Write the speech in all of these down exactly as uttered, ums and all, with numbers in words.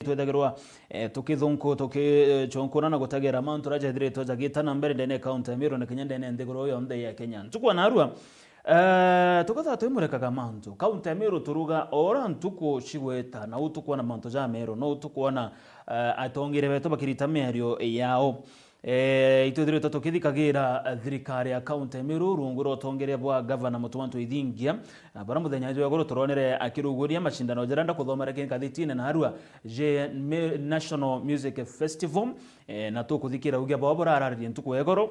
twithagirwa, eh, tukithunku-, tukichonkuna na gutegera mantu jaria jethiritwe jagita na mbere ndene ya kaunti ya Meru na kinya ndene ya nthiguru yonthe ya Kenya. Ntuku ya narua, eh, tukethirwa twimurikaga mantu. Kaunti ya Meru turuga o uria ntuku cigwita, na u tukwona mantu ja Meru, no u tukwona, eh, atongeria betu bakirita miario yao. Eh, itwithiritwe tukithikagira, eh, thirikari ya kaunti ya Meru rungu rwa utongeria bwa gavana Mutuma M'Ethingia, na bara muthenya jwa iguru turonere akiruguria macindano jaria ndakuthomera ki ngathitine narua je Me-, National Music Festival, eh, na tukuthikira ugia bwao burararirie ntuku ya iguru.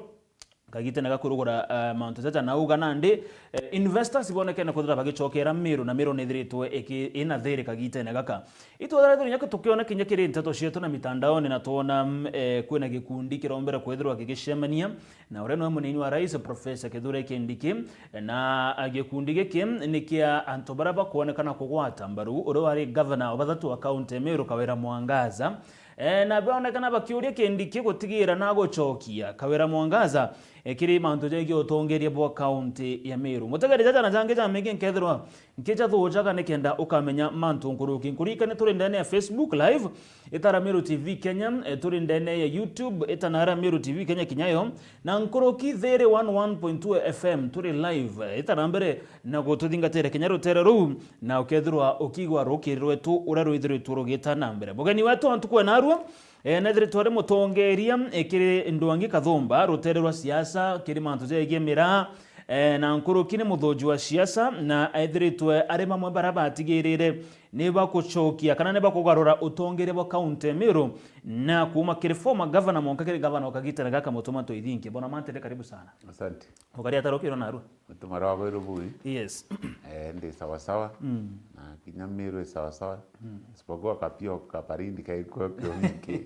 Kagitene ga kurugura, eh, mantu jaja na uga nandi, eh, investors bonekene kwithira bagicokera Meru, na Meru nithiritwe iki-, ina thiri kagitene gaka. Itwethira thiri nyaka tukiona kinya kiri nteto cietu na mitandaoni, na twona, mm, eh, kwina gikundi kirombere kwithirwa gigicemania na uria niwe munini wa rais, Professor Kithure Kindiki, na, ah, gikundi giki ni kia antu baria bakwonekana kugwata mbaru uria wari gavana wa bathatu wa kaunti ya Meru, Kawira Mwangaza, eh, na baonekana bakiuria Kindiki gutigira na gucokia Kawira Mwangaza, eh, kiri mantu jegie utongeria bwa kaunti ya Meru. Mutegeri jaja na jangi jamaingi nkethirwa nkijathujaga nikenda ukamenya mantu nkuruki. Nkuririkane turi ndene ya Facebook Live, itara Meru T V Kenya, eh, turi ndene ya YouTube, itana ara Meru T V Kenya kinya yo, na nkuruki thiri one one point two F M, turi live, eh, itana mbere na gututhingatira kinya rutere ruu, na ukethirwa ukigwa rukiri rwetu uria rwithiritwe rugita na mbere. Mugeni wetu antu kwe narua, eh, nethiritwe ari mutongeria, eh, kiri Ndwangi Kathumba, rutere rwa siasa, kiri mantu jegie miraa, eh, na nkuruki ni muthuji wa siasa, na ethiritwe ari bamwe baria batigirire ni bakucokia kana ni bakugarura utongeria bwa kaunti ya Meru, na kuuma kiri former governor mwanka kiri governor wa kagitene gaka Mutuma M'Ethingia. Bwana Mantele, karibu sana. Asante. Ukari ataro kiro narua. Mutuma rwa gwiru bui. Yes. Eh, ndi sawa sawa. Mm. Na kinya Meru i sawa sawa. Mm. Isipokuwa kapio kaparindi kaikuo kio mingi.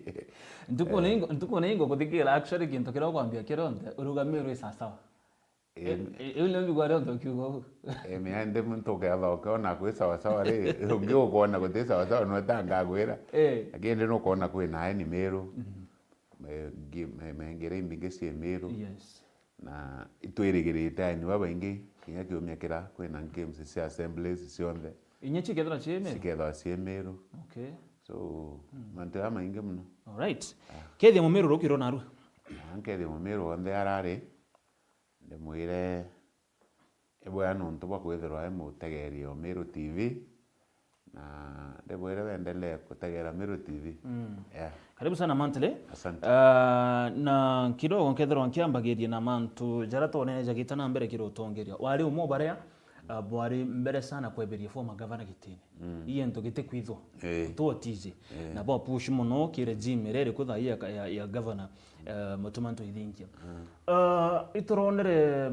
Ntuku Eh. ningo, ntuku ningo kuthikira actually kintu kiria ukwambia kironthe, uruga Meru i sawa sawa. Eh. Eh, eh, iu nio mbigua rio ntu kiuga uu. Eh, mea ndi muntu ukeathoka ona kwi sawa sawa ri, ungi ukwona guti sawa sawa, no tangagwira. Eh. Lakini ndi nukwona kwi naeni Meru. Mhm. Me-, ngi-, me-, mengere imbingi cie Meru. Yes. Na itwirigirite aeni babaingi, kinya kiumia kira, kwina games cia assemblies cionthe. Inya cikethirwa cie Meru? Cikethirwa cie Meru. Okay. So, mm, mantu jamaingi muno. Alright. Ah. Kethia Mumiru rukiro narua. Ah, nkethia Mumiru onthe arari, ndimwire, ibwega nontu bwa kwithirwa i mutegeeri o Meru T V, na ndibwire wendelee kutegeera Meru T V. Mm. Yeah. Karibu sana Mantele. Asante. Ah, na kidogo nkethirwa nkiambagiria na mantu jaria twonene jagita na mbere kiri utongeria. Wari umwe baria, ah, bwari mbere sana kweberia former governor gitine. Mm. Ii into gitikwithwa. Eh. Utwo T J. Eh. Na bwa push muno ki regime iria iriku thaa ii ya, ya, ya governor, eh, Mutuma M'Ethingia. Mm. Ah, ituronere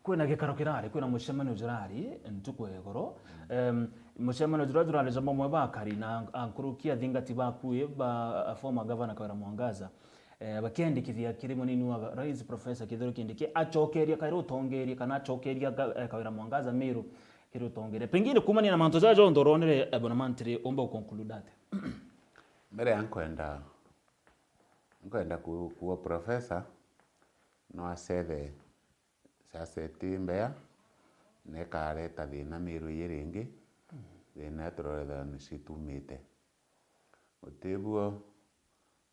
kwina gikaro kirari, kwina mucemanio jurari ntuku ya igoro. Mm. Em, mucemanio juria jurari jwa bamwe ba akari na ankuruki athingati baku ba, a former governor Kawira Mwangaza, eh, bakiandikithia kiri munini wa rais Professor Kithure Kindiki acokeria kairi utongeria kana acokeria ga-, eh, Kawira Mwangaza Meru kiri utongeria. Pengine kumania na mantu jaja jonthe uronere, eh, bwana Mantele, umba uconclude atia? Mbere ya nkwenda, nkwenda ku-, kuuga Professor no acethe siasa iti mbea, na ikareta thina Meru ii ringi, thina iria turorethera nicio itumite. Gutibuo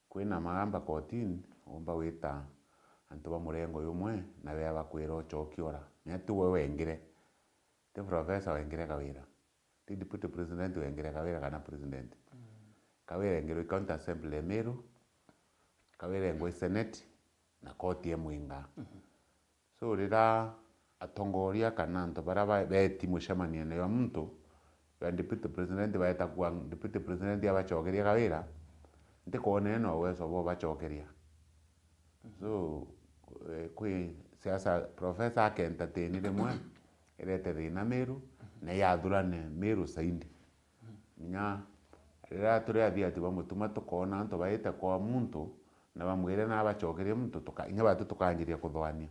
kwina magamba kotini, umba gwita antu ba murengo jumwe, na bea bakwira ucokie ura. Nya ti we wengire, ti professor wengire Kawira. Ti deputy president wengire Kawira kana president. Mm. Kawira engirwe i county assembly ya Meru, Kawira engwa i senate, na koti e mwinga. Mhm. So, riria atongoria kana antu baria ba-, beti mucemanione jwa muntu, ya deputy president baeta kuuga deputy president abacokerie Kawira, ntikwonene na uwezo bwa ubacokeria. So, eh, kwi siasa professor akeentertain rimwe, irete thina Meru, na yathurane Meru zaidi. Kinya riria turi athiati ba Mutuma tukoona antu baite kwa muntu, na bamwire na abacokerie muntu, tuka-, kinya batu tukanjiria kuthwania.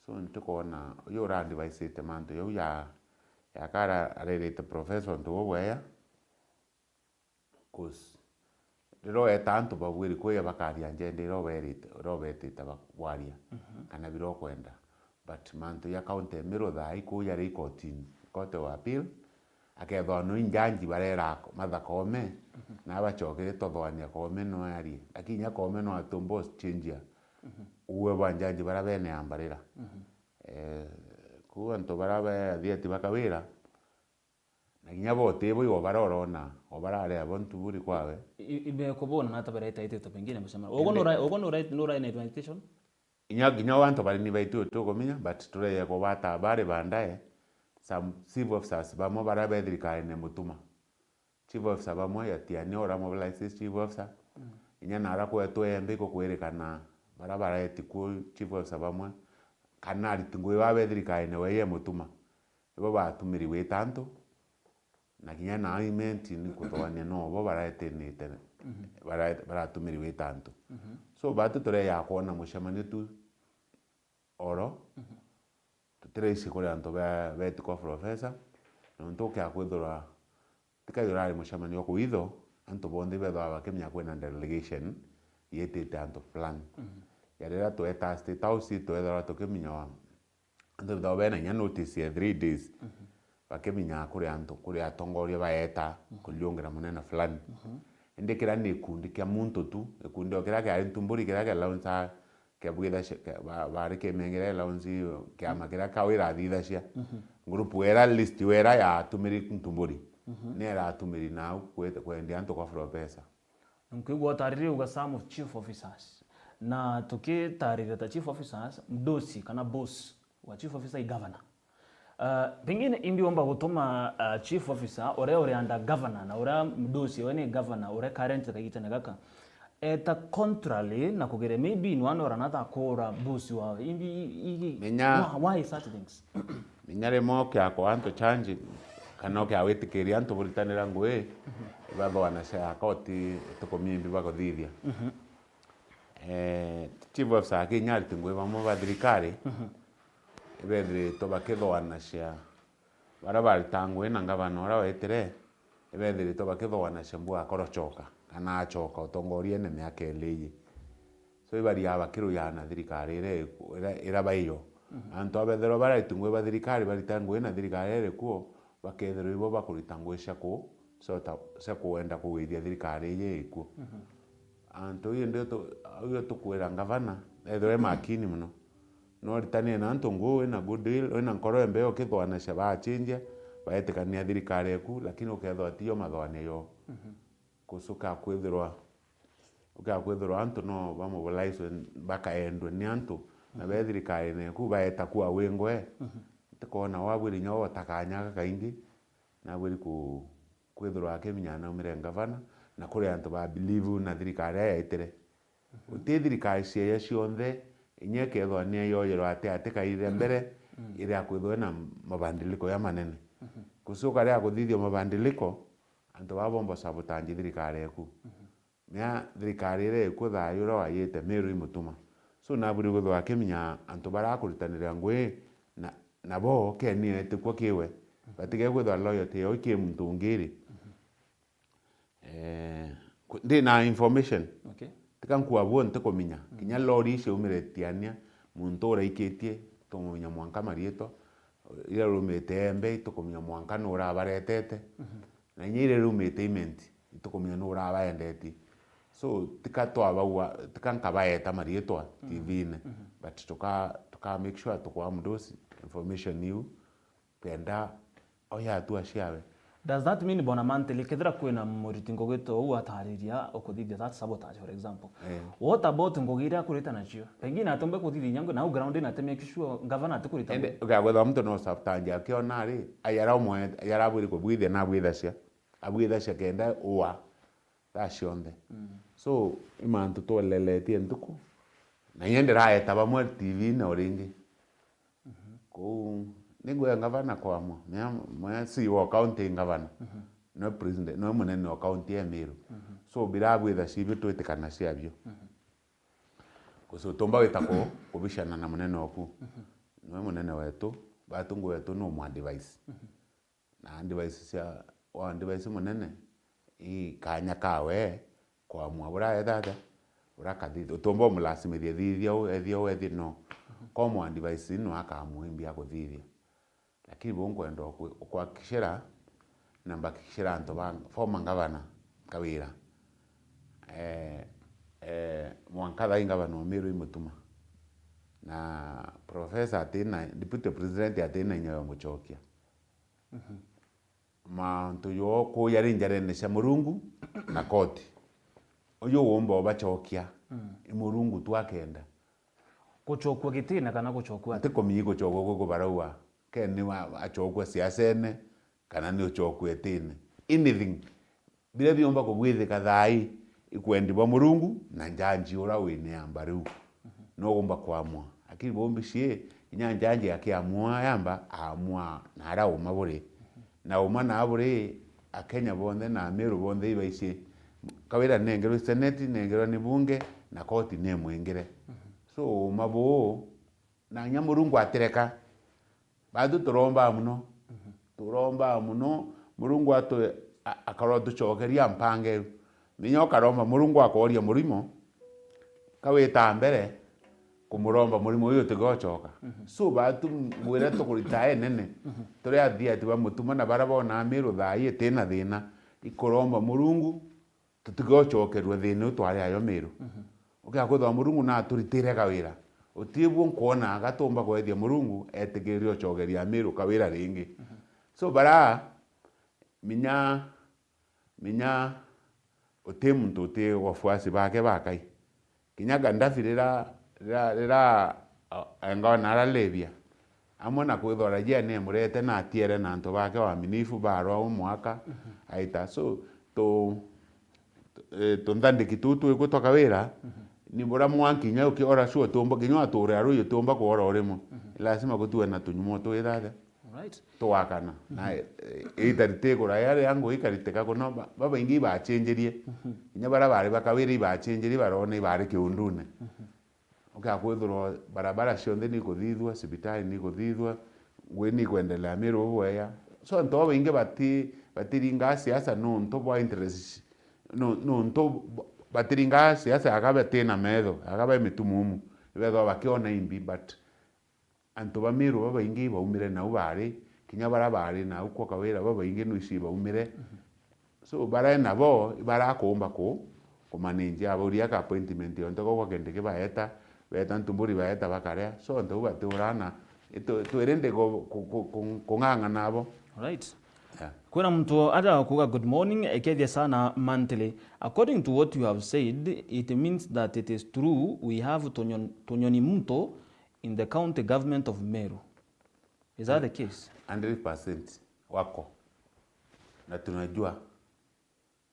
So, ntikwona uyu ura advise-ite mantu jau ya, ya kara arerite professor untu bubwega. 'Cause riria ueta antu babwiri kuria bakaria njende iria uberite, iria ubetite ba-, bwaria, mhm, kana biria ukwenda. But mantu ja county ya Meru thaa ii kuu jari ikotini, court of appeal, Akethwa no injanji barera Martha Koome, na abacokere twathoania Koome no arie. Lakini inya Koome no atumba change ya uwe bwa njanji bara bene ambarira. Eh, kuu antu bara bathi ati bakawira, na kinya bo ti bo igo bara urona, o barare abo Ntuburi kwawe. I-, ibekubona na ata baretaititwe pengine mucemanio? Ugo Indi nura-, ugo nura-, nurainetwa invitation? Inya, kinya o antu bari ni baitu tukumenya, but tureye kubata bari bandae, some chief officers bamwe bara be thirikarine mutuma. Chief officer bamwe ya Tiania ura mobilized chief officer. Inya nara kwetwe Embe ikukwirikana bara bareti ku chief officer bamwe, kana ariti ngui ba be thirikarine weye mutuma. Ibo batumiri wita antu, na kinya na imenti ni kuthogania no bo baraetinite, bara-, baratumiri wita antu. So, batu tureya kwona mucemanio tu oro, tutiraisi kuri antu be-, beti kwa professor, nontu ukia kwithirwa tika urari mucemanio wa kuitho, antu bonthe bethwa bakimenya kwina delegation yetite antu fulani. Ya riria tweta State House, twethirwa tukimenya wa-, antu bethwa bena inya notice ya three days, bakimenya kuri antu, kuri atongoria baeta kuriungira munene fulani. Indi kiria ni gikundi kia muntu tu, gikundi o kiria kiari Ntumburi, kiria kia launcher, kia bwithacia, kia ba-, bari kimengere launch, kiama kiria kau irathithacia. Group wera, list wera ya atumiri Ntumburi, ni iratumiri nau kwe-, kwendia antu kwa professor. Nkwigua utariririe uga some of chief officers. Na tukitariria ta chief officers, mdosi kana boss wa chief officer i governor. Uh, pengine imbi omba gutuma, uh, chief officer uria uri under governor na uria mdosi we ni governor uria current kagitene gaka, eta contrary na kugeria maybe in one or another kura boss wawe. Imbi i-, i-, Menya- why, why such things? Menya rimwe ukia kwa antu change, kana ukia witikiria antu buritanira ngui, ibathoana cia koti tukumia imbi bakuthithia. Eh, chief officer akinya ariti ngui bamwe ba thirikari, ibethiritwe bakithoanacia, baria barita ngui na ngavana uria wetire, ibethiritwe bakithoanacia mbu akorocoka, kana acoka utongoriene miaka iri iji. So, ibariaga bakiruyaa na thirikari iria iku-, iria, iria baiyo. Antu abethirwa bariti ngui ba thirikari, barita ngui na thirikari iria iri kuo, bakethirwa ibo bakurita ngui cia ku-, cia uta-, cia kuenda kugwithia thirikari iji ikuo. Antu iu ndio tu-, iu tukwira ngavana, ethirwe e makini mono. No ritanie na antu nguu, wina goodwill, wina nkoro embea ukithwanacia bachinjia, baetikania thirikari eku, lakini ukethwa tiyo mathwane yo. Kucuka kwithirwa, ukea kwithirwa antu no bamobilizwe, bakaendwe ni antu, na be thirikari neku baeta kuwa wingwe. Ntikona wabwiri nyo otakanyaka kaingi, nabwiri ku-, kwithirwa akiminya naumire ngavana, na kuri antu ba believe na thirikari aya yaitire. Guti thirikari ciaja cionthe, inya ikethwa ni yoyerwa ati ati kaire mbere, iri akwithwa na mabandiliko ya manene. Gucuka ria kuthithia mabandiliko, antu baa bomba sabotage thirikari eku. Mea thirikari iria ikuo thayu uria wayite Meru imutuma. So nabwiri kwithwa akiminya antu baria akuritanira ngui na, nabo keni etikwa kiwe. Batige kwithwa loyalty yao ki muntu ungi ri. Eh, ku-, ndi na information. Okay. Tika nkua buo ntikumenya. Kinya lori icio umire Tiania, muntu uraikitie, tukumenya mwanka marietwa, iria rumite Embe, itukumenya mwanka nu urabaretete. Na inya iria rumite Imenti, itukumenya nu urabaendetie. So, tika twabaua, tika nkabaeta marietwa T V-ini, but tuka, tuka make sure tukwa mdosi information iu, kenda oya hatua ciawe. Does that mean, Bwana Mantili, kethira kwina muriti ngugi ta uu atariria ukuthithia that sabotage, for example? Eh. What about ngugi iria akurite nacio? Pengine atombe kuthithia inya ngu-, nau ground-ini ati make sure ngavana atikurita ngugi. Ende, ukagwetha muntu no sabotage akiona ri, ayara umwe, ayara abwiri kubwithia na abwithacia. Abwithacia kenda ua thaa cionthe. So, i mantu twoleletie ntuku. Na inya ndiraeta bamwe T V-ini o ringi. Kuu, ningwira ngavana kwamwa, mea, mea C E O wa county i ngavana. Niwe president, niwe munene wa county ya Meru. So, birabwitha cibio twitikana ciabio. Gucutumba wita ku-, kubicana na munene oku. Niwe munene wetu, batu ngu wetu ni umu advise. Na advice cia, wa advice munene, i kanya kawe kwamua bura etha atia, bura kathithia. Utumba umulasimithia thithia u, ethia u, ethia no. Kwa mu advice no akamua imbi akuthithia. Lakini bu nkwenda ukwi-, ukuhakikishira na mbakishira antu ba former governor Kawira. Eh, eh, mwanka thaa ii ngavana wa Meru imutuma. Na professor atina, deputy president atina inya yo mucokia. Mantu jo kuya ri njarene cia Murungu na koti. Uyu uumba ubacokia, i Murungu tu akenda. Gucokua gitine kana gucokua atia? Ntikumii gucokua kwi kubarauga. Ken ni wa-, acokua siasene, kana ni ucokua itine. Anything. Biria biumba kubwithika thaa ii, ikwendi bwa Murungu na njanji ura wini yamba riu. No uumba kuamua. Lakini bumbishie, inya njanji akiamua yamba, aamua na aria uma buri. Na uma na buri, Akenya bonthe na Ameru bonthe ibaicie. Kawira nengerwe seneti, nengerwa ni bunge, na koti ni mwingire. So, uma buu, na inya Murungu atireka. Batu turombaa muno. Turombaa muno, Murungu atu-, a-, akarwa tucokeria mpangeru. Minya ukaromba Murungu akooria murimo, kawita mbere kumuromba murimo uyu utigocoka. So, batu ngwira tukurita enene, turi athiati ba mutuma na bara bona Meru thaa ii itina thina, ikuromba Murungu, tutigocokerua thina uyu twari ayo Meru. Ukiakwithwa Murungu naturitire kawira, utibuo nkwona gatumba kwethia Murungu etikirire ucokeria Meru kawira ringi. So, bara minya, minya uti muntu uti wafuasi bake bakai. Kinya Gaddafi rira, rira, rira, a-, engawa na ara Libya, amwe na kwithwa raia ni emurete na atiere na antu bake waaminifu barwa umwaka, aita. So, tu, tu, eh, tunthandiki tuu twigwitwa Kawira, ni bura mwanki kinya ukiora sure tumba, kinya wature arui tumba kuora urimo. Lazima gutue na tunyumo twithathe. Alright. Twakana. Na, eh, either ritigura yaria ngui ikaritika kuno, ba-, babaingi ibachenjerie. Inya bara bari ba Kawira ibachenjerie, barona ibari kiundune. Ukiakwithirwa barabara cionthe ni ikuthithua, cibitari ni ikuthithua, ngui ni ikwendelea Meru bubwega. So, antu babaingi bati-, batiringaa siasa nontu bwa interest, no-, nontu ba-, batiringaa siasa aka batina metho, aka bai mitumumu. Ibethwa bakiona imbi, but antu ba Meru babaingi baumire nau bari, kinya bara bari nau kwa Kawira babaingi nwisi baumire. So, bara nabo ibarakuumba ku, kumanage, abauria ka appointment yonthe, gwa Kindiki baeta, beeta Ntumburi baeta bakaria. So, antu bau batiurana, itu-, twirinde ku-, ku-, ku-, ku-, kung'ang'ana abo. Alright. Yeah. Kwina muntu aja kuuga, "Good morning, ekethia sana monthly." According to what you have said, it means that it is true we have Tunyon-, Tunyoni Mto in the county government of Meru. Is that the case? Hundred percent wako. Na tunajua.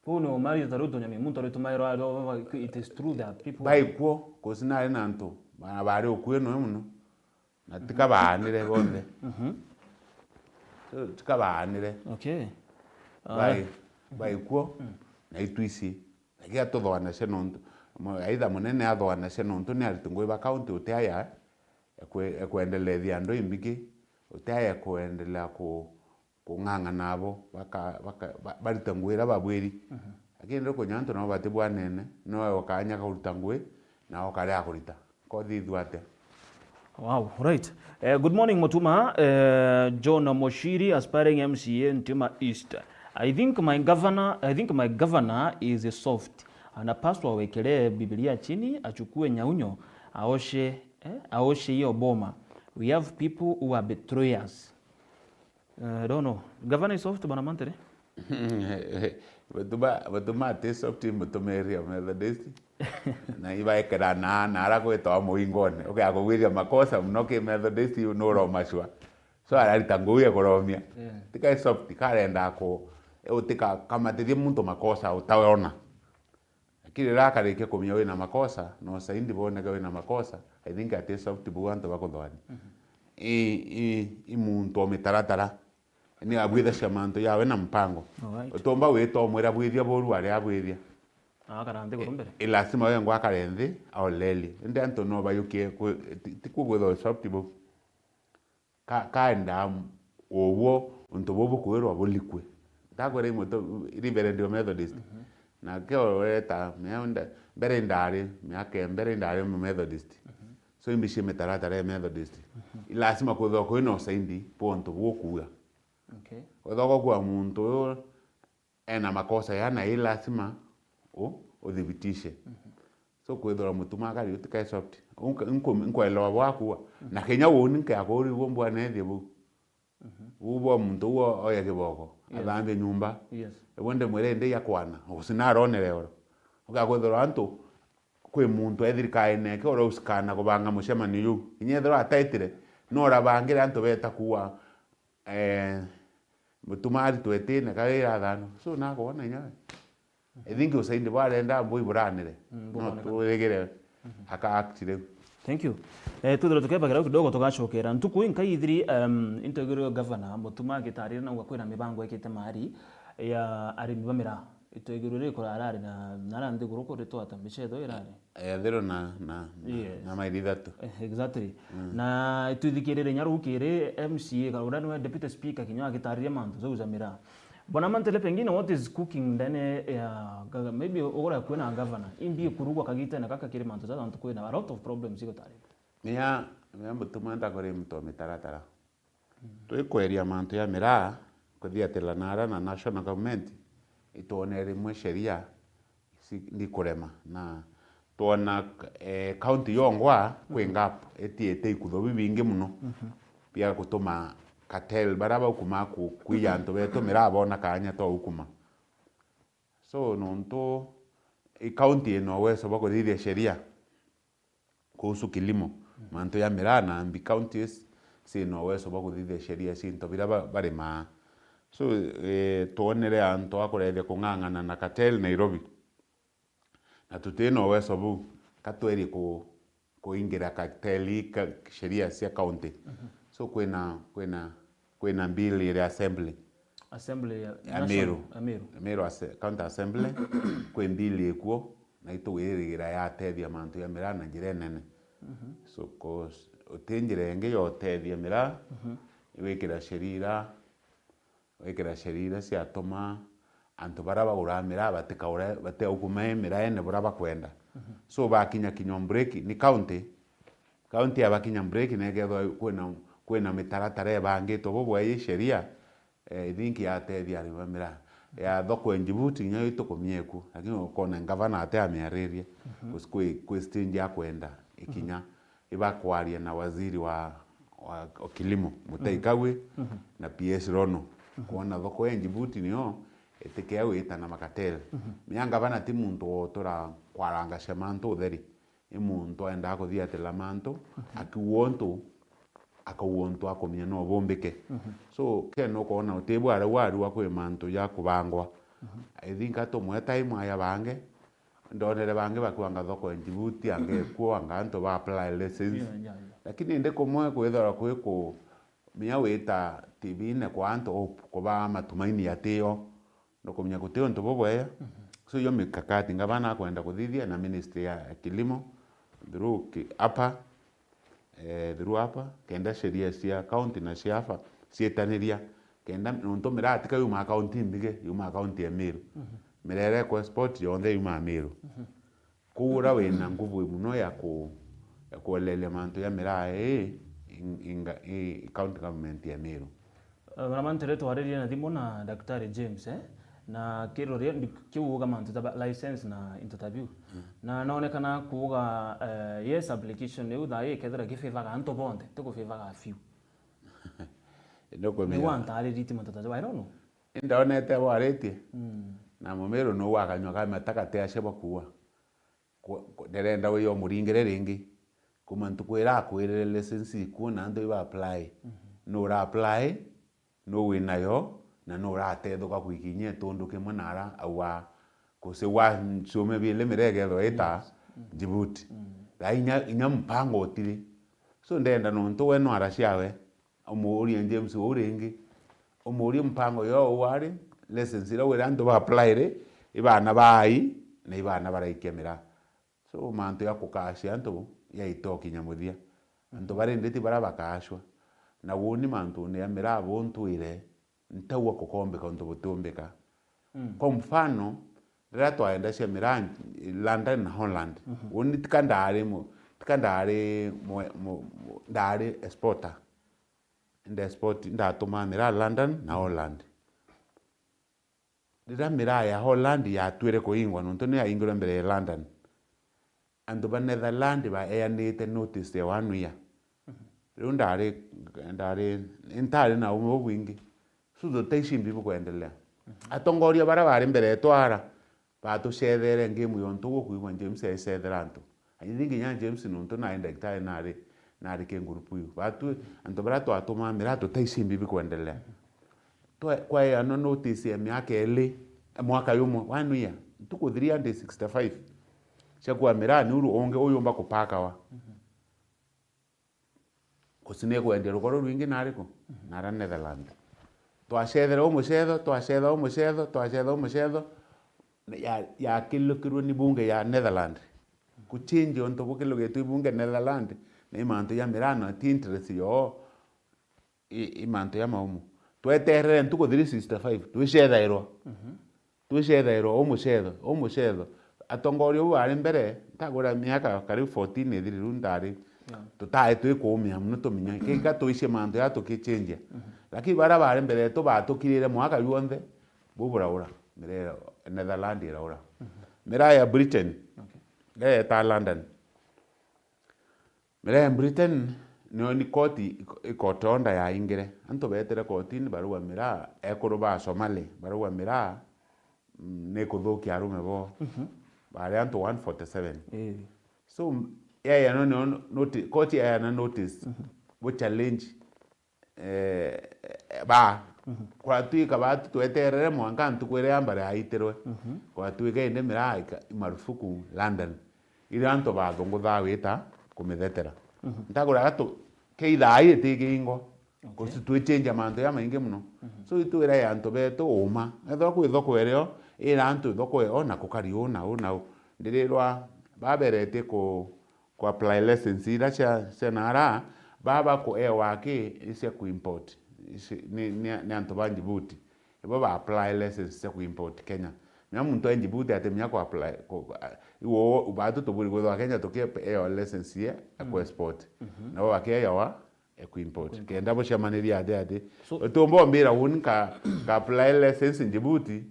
Kuu ni umari utaru Tunyoni Mto ritumairwa, it is true that people baikuo, kusi nari na antu, bana bari ukui noe muno. Na tikabaanire bonthe. So, tikabaanire. Okay. Ah. Bai-, baikuo, na itwisi. Lakini atuthoanacia nontu, mo-, aitha munene athoanacia nontu ni ariti ngui ba county uti aya ekwe-, ekwendelethia andu imbingi, uti aya ekwendelea ku-, kung'ang'ana abo, baka-, baka-, ba-, barite ngui iria babwiri. Lakini rikunya antu nabo batibwanene, noe ukanya kauruta ngui, na ukarea kurita. Kothithua atia? Wow, right. Eh, good morning, Mutuma. Eh, John Moshiri, aspiring M C A, Ntiuma East. I think my governor, I think my governor is soft. Anapaswa awekelee Biblia chini, achukue nyaunyo, aoshe, eh, aoshe hiyo boma. We have people who are betrayers. Eh, I don't know. Governor is soft, Bwana Mantiri? Mutuma, Mutuma ati soft, mutumiria Methodist. Na ibaekerana na ara gwitawa muingone. Ukiaga kugwiria makosa muno ki Methodist, nuromacua. So, ararita ngui ya kuromia. Yeah. Tika soft, karenda ku-, utika kamatithie muntu makosa utaona. Lakini riria akarikia kumenya wina makosa, na usaindi boneka wina makosa, I think ati soft buu antu bakuthoani. I, i, i muntu o mitaratara. Ni abwithagia mantu yawe na mpango. Alright. Utomba wita umwira bwithia buru aria abwithia. Akara nthi kuru mbere. I lazima wengwa akare nthi, aoleli. Indi antu no bayukie ku-, ti, ti kukwithwa soft buu. Ka-, kaenda uguo untu buu bukwirwa bulikue. Ndakwira imwe tu, Reverend wa Methodist. Na kio weta, mea nda-, mbere ndari, miaka ya mbere ndari Methodist. So imbicie mitaratara ya Methodist. I lazima kwithwa kwina usaindi bwa untu bukuuga. Okay. Kwethagwa kwa muntu uyu ena makosa ya na i lazima u-, uthibitishe. So kwithirwa Mutuma akari utikae soft. Unka-, nku-, nkwelewa bwakua. Na kenya uuni nkeakurirwo mbwana ethie buu. Buu bwa muntu uu oya kiboko, Yes. athambie nyumba. Yes. Ewe ndimwire indi ya kwana, ucina aronere oro. Ugakwithirwa antu kwi muntu e thirikarine eke uria usikana kubanga mucemanio juu. Kinya ethirwa ataitire, no urabangire antu beta kuua, eh, Mutuma aritwe itine kari irathano. So nakwona inya we. I think usaidi bwarenda mbui buranire. Mm, no bukoneka. Twirigire aka act riu. Thank you. Eh, twithirwe tukebagira kidogo tugacokera. Ntuku inkai ithiri, um, intwigirwe governor Mutuma agitarira nauga kwina mibango ekite mari ya arimi ba miraa. Itwigirwe ri kurarari na nara nthiguru kuri twata mbica etho irari. Ethirwe na, na, na, Yes. na mairi ithatu. Eh, exactly. Na itwithikirire inya rukiri M C A kana uria niwe deputy speaker kinya agitariria mantu jau ja miraa. Bwana Mantele, pengine what is cooking ndene ya gaga-, maybe ugura kwina governor, imbi ikurugwa kagitene gaka kiri mantu ja antu kwina a lot of problems igutari. Mia, mia Mutuma ntakuri muntu wa mitaratara. Twikweria mantu ya miraa, kuthiatira nara na national government, itwone rimwe sheria ci-, ndikurema. Na twona, eh, county yongwa kwi gap, itiite ikutho bibingi muno bia gutuma cartel baria baukuma ku-, kwiya antu betu miraa bona kanya twa ukuma. So nontu i county ina uwezo bwa kuthithia sheria kuhusu kilimo, mantu ya miraa na mbi counties cina uwezo bwa kuthithia sheria cintu biria ba-, barimaa. So, eh, twonere antu a kurethia kung'ang'ana na cartel Nairobi. Na tutina uwezo buu, ka twerie ku-, kuingira cartel ii ka-, sheria cia county. So kwina, kwina, kwina bill iri assembly. Assembly ya ya national, Meru. Ya Meru. Meru Asse-, County Assembly, kwi bill ikuo, na itugwirigira yatethia mantu ya miraa na njira inene. So, 'cause uti njira ingi ya utethia miraa, wikira sheria ira wikira sheria iria ciatuma antu baria baguraa miraa batikaure, bateukuma miraene buria bakwenda. So bakinya kinya break ni county, county yabakinya break na ikethwa kwina, kwina mitaratara ibangitwe bubwega i sheria, eh, I think yatethia arimi ba miraa. Ya thoko ya Djibouti kinya itukumia ikuo, lakini ukona ngavana ate amiaririe, 'cause kwi, kwi stage ya kwenda ikinya ibakwaria na waziri wa, wa, wa kilimo, Mutai Kagwe, na P S Rono. Kwona thoko ya Djibouti niyo itikea gwita na makatele. Menya ngavana ti muntu wotura kwarangacia mantu utheri. I muntu aendaa kuthiatira mantu, akiugua untu, akaugua untu akumenya no bumbike. So, kenda ukoona uti bwara warua kwi mantu ja kubangwa. I think atumwe time aya bange, ndonere bangi bakuanga thoko ya Djibouti, anga ikuo, anga antu ba apply license. Yeah, yeah, yeah. Lakini indi kumwe kwithirwa kwi ku-, minya wita T V-ine kwa antu hope, kubaa matumaini atio, nukumenya guti untu bubwega. So, iyo mikakati ngavana akwenda kuthithia na ministry ya kilimo, through ki-, apa, eh, through apa, kenda sheria cia county na cia aba cietaniria, kenda nontu miraa tika yumaa county mbige, yumaa county ya Meru. Miraa iria iku export yonthe yumaa Meru. Kuu uria wina nguvu muno ya ku-, ya kuelelia mantu ya miraa ii, in-, inga-, i county government ya Meru. Eh, bana mantu ri twaririe na thimu na Daktari James, eh? Na kiroria ndi-, kiu uga mantu ta ba-, license na into ta biu. Na nonekana kuuga, eh, yes, application iu thaa ii ikethira gifavaga antu bonthe, ti gufavaga few. Ndukumenya. Niu antariritie mantu ta jau, I don't know. Indonete bwaritie. Na mumiru nuu akanywa ka mataka ti acio bakuua. Ku-, ku-, ndirenda wiyo muringire ringi. Kuma ntuku iria akwirire license ikuo na antu iba apply. Nura apply, nu winayo, na nuratethuka gwikinyia tundu kimwe nara aua kuse wa ciume bili miregethwa ita Djibouti. Thaa inya, inya mpango utiri. So ndenda nontu we nwara ciawe. Umuurie James uu ringi, umuurie mpango yo uu ari, license iria wira antu ba apply ri, i baana baai, na i baana baraikia miraa. So, mantu ya kukacia antu yaite ukinya muthia. Antu baria indi ti baria bakacwa. Na uuni mantune ya miraa buntwire, ntaua kukombeka untu butiumbika. Kwa mfano, riria twaendacia miraa London na Holland, uuni tika ndaari mu-, tika ndaari mu-, mu-, mu-, ndaari exporter. ndesport, ndatumaa miraa London na Holland. Riria miraa ya Holland yatwire kuingwa, nontu ni yaingirwe mbere ya London, antu ba Netherland baeanite notice ya one year. Riu ndari, ndari, ntari na ume bubwingi. So, tutaici mbi bukwendelea. Atongoria bara bari mbere yetu ara, batucethere ngemu yontu gukwigua James aicethera antu. I think kinya James nontu nari ndagitari nari, nari ki ngurupu iu. Batu, antu bara twatumaa miraa tutaici mbi bikwendelea. Twa-, kwaeanwa notice ya miaka iri, mwaka yumwe, one year, ntuku three hundred sixty-five cia kuga miraa ni uru ungi uyumba kupakawa. Guci ni kwendia rukoro rwingi nari ku? Nara Netherland. Twacethera umucetho, twacetha umucetho, twacetha umucetho, ya-, yakilukirwe ni bunge ya Netherland. Kuchange untu bukilugitwe i bunge Netherland, na i mantu ja miraa na ti interest yoo, i, i mantu ja maumu. Tweterere ntuku three sixty-five, twicethairwa. Twicethairwa umucetho, umucetho. Atongoria bau bari mbere, ntagwira miaka karibu fourteen ithiriru ndari, tutae twikuumia mono tuminya, kika tuicie mantu ja tukichenjia. Lakini baria bari mbere yetu batukirire mwaka juonthe, buburaura, miraa ya Netherland iraura. Miraa ya Britain, iria yetaa London. Miraa ya Britain, niyo ni koti iko-, ikotonda yaingire. Antu beetire kotini barauga miraa, ekuru ba Somali, barauga miraa, mm, ni kuthukia arume bo. Bari antu one forty-seven. Ii. So, m-, yaeana no-, noti-, koti yaeana notice, bu challenge, eh, ba. Kwatwika batu tweterere mwanka ntuku iria ya mbere yaitirwe. Kwatwika indi miraa ika-, marufuku London. Iria antu bathunguthaa gwita kumithetera. Ntaguraga tu, kei thaa ii itikiingwa. Guci twichenja mantu jamaingi mono. So itwira ya antu betu uma. Ethirwa kwi thoko irio, ira antu thoko iyo na kukari uu na uu na uu. Ndirirwa baberetie ku, ku apply license ira cia, cia nara, baba kuewa aki cia ku import. Ici ni, ni, ni antu ba Djibouti. Ibo ba apply license cia ku import Kenya. Menya muntu e Djibouti ati menya ku apply, ku, iwo, batu tuburi kwithwa Kenya tukieo license ye ya ku export. Nabo bakiewa e ku import. Kenda bucemanirie ati ati. So utumba umbira uni ka, ka apply license Djibouti,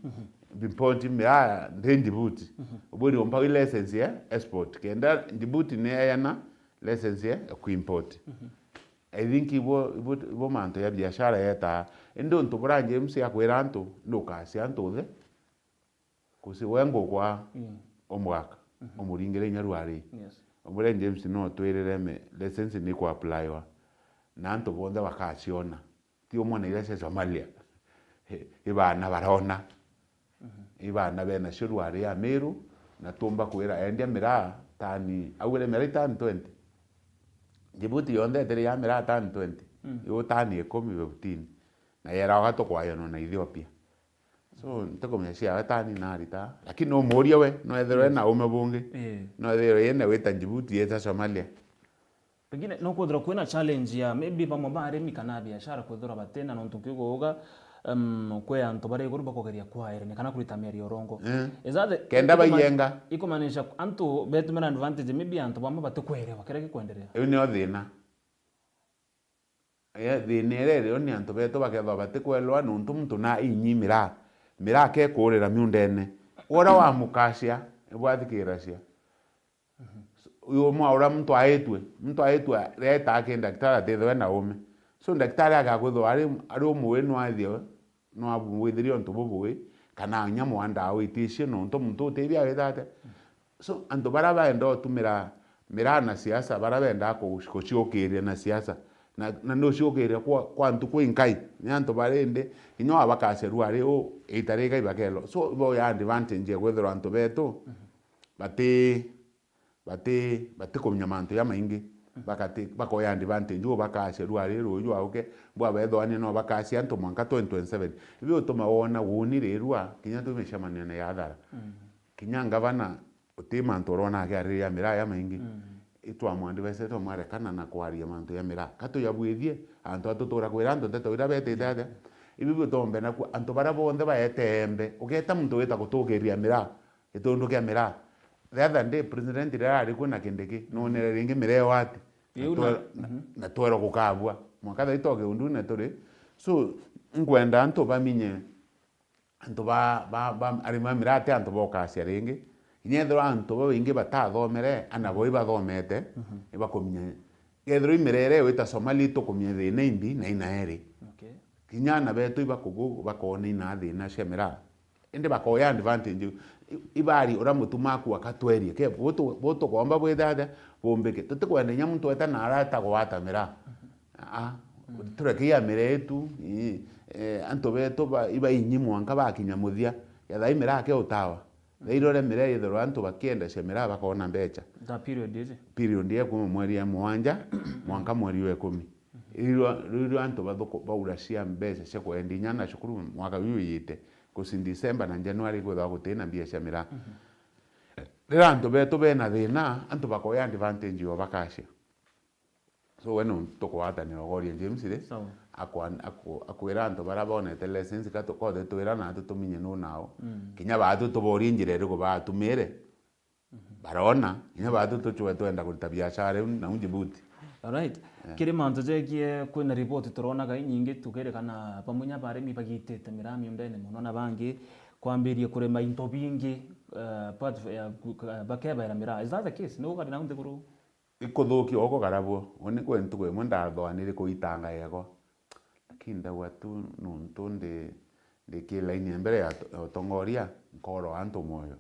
import miraa ndi Djibouti. Uburi umpa license ye export. Kenda Djibouti ni eana license ye ku import. I think ibo, ibo, ibo mantu ya biashara yetaa. Indi untu buria James akwira antu, ndukacia antu uthe. Kuci we ngukwa umwaka, umuringire inya rwari. Yes. Umwire James no twirire me, license ni ku applywa. Na antu bonthe bakaciona. Ti umwe na iria cia Somalia. I, i bana barona. I bana benacio rwari ya Meru, na tumba kwira endia miraa tani, augire miraa i tani twenty. Djibouti yonthe itiri ya miraa tani twenty. Yo tani ikumi, fifteen. Na yeraga tukwayanwa na Ethiopia. So, ntikumenya ciawe tani na arita. Lakini no umurie we, no ethirwe na ume bungi. Ii. No ethirwe yene wita Djibouti, yeta Somalia. Pengine no kwithirwa kwina challenge ya maybe bamwe ba arimi kana biashara kwithirwa batina nontu nkiuga uga, um, kwi antu bari iguru bakugeria kwairania kana kurita miario urongo. Eh. Is that the, kenda ikuma-, baiyenga. Ikumaanisha antu betumira advantage maybe antu bamwe batikwerewa kiria gikwenderea. Iu nio thina. Eh, thina iria irio ni antu betu bakethwa batikwelewa nontu muntu na inyi miraa. Miraa kekurira miundene. Uria wamukacia, ibwathikiracia. Uyu mwa uria muntu aitwe, muntu aitwe reta aki ndagitari atithwe na ume. So ndagitari agakwithwa ari, ari umwe no aithie, no abwithirie untu bubui, kana nyamu wa ndawa iticio nontu muntu utithia wita atia. So antu baria baenda utumira miraa na siasa, baria benda ku-, kuciukiria na siasa, na, na nuciukiria kwa, kwa ntuku inkai, ni antu bari ndi, kinya wabakacia ruari u, ita rikai bakelo. So bo ya advantage ya kwithirwa antu betu, bati, bati, batikumenya mantu jamaingi. Bakati, bakoya advantage, u bakacia ruari ruju auke, bwa bethwani no bakacia antu mwanka twenty twenty-seven. Ibi utuma wona woni rirua, kinya twi micemanio ya athara. Kinya ngavana, uti mantu urona akiariria miraa jamaingi. Itwamwandivecete umwarekana na kwaria mantu ja miraa. Katuyabwithie, antu atutura kwira antu nteto iria betite atia. Ibi bitombe naku, antu baria bonthe baete embe. Ugeta muntu wita gutukiria miraa. Gitundu kia miraa. The other day, president riria ari kuo na Kindiki, nonere ringi miraa ati. Iu na, na, na twero gukabua. Mwanka thaai twa kiundune turi. So, nkwenda antu baminye, antu ba, ba, ba, arimi ba miraa ti antu ba ukacia ringi. Kinya ethirwa antu babaingi batathomere, ana bo ibathomete, ibakuminya. Kethirwa i miraa iria igwita Somali itukumia thina imbi na ina eri. Okay. Kinya ana betu ibakugu bakoona ina thina cia miraa. Indi bakoya advantage. I-, ibari uria mutumaku akatwerie. Ke, butu-, butukomba bwithathe, bumbike. Tutikwenda inya muntu eta na arata gwata miraa. Aa, tureke ya miraa yetu, ii, eh, antu betu ba, ibainyi mwanka bakinya muthia. Yatha i miraa ke utawa. Thairore miraa yethirwa antu bakiendecia miraa bakoona mbecha. That period iji? Period ya kuma mweri ya mugwanja mwanka mweri wa ikumi. Riu, riu antu bathuku-, bauracia mbecha cia kwendia inya na cukuru mwaka uyu uyite, kusi December na January kwithagwa gutina mbia cia miraa. Riria antu betu bena thina, antu bakoya advantage yo bakacia. So, we nuntu tukugwatanira ugoria James ri, sawa, akwa-, aku-, akwira antu baria bonete lessons ka tu-, kothe twira natu tuminye nu nao. Mm. Kinya baatu tuborie njira iriku baatumire. Barona, kinya baatu tucwe twenda kurita biashara iu nau Djibouti. Alright. Yeah. Kiri mantu jegie kwina ripoti turonaga inyingi tukerikana bamwe nya barimi bagitite miraa miundene mono na bangi kwambirie kurima into bingi, eh, part of, eh, ku-, ka-, bakebaira miraa. Is that the case? Ni ugari nau nthiguru? Ikuthukia uko karabwo. Uni kwi ntuku imwe ndathwanire kuitanga yego. Lakini ndauga tu nuntu ndi, ndi ki line ya mbere ya to-, ya utongoria, nkoorwa antu mwoyo.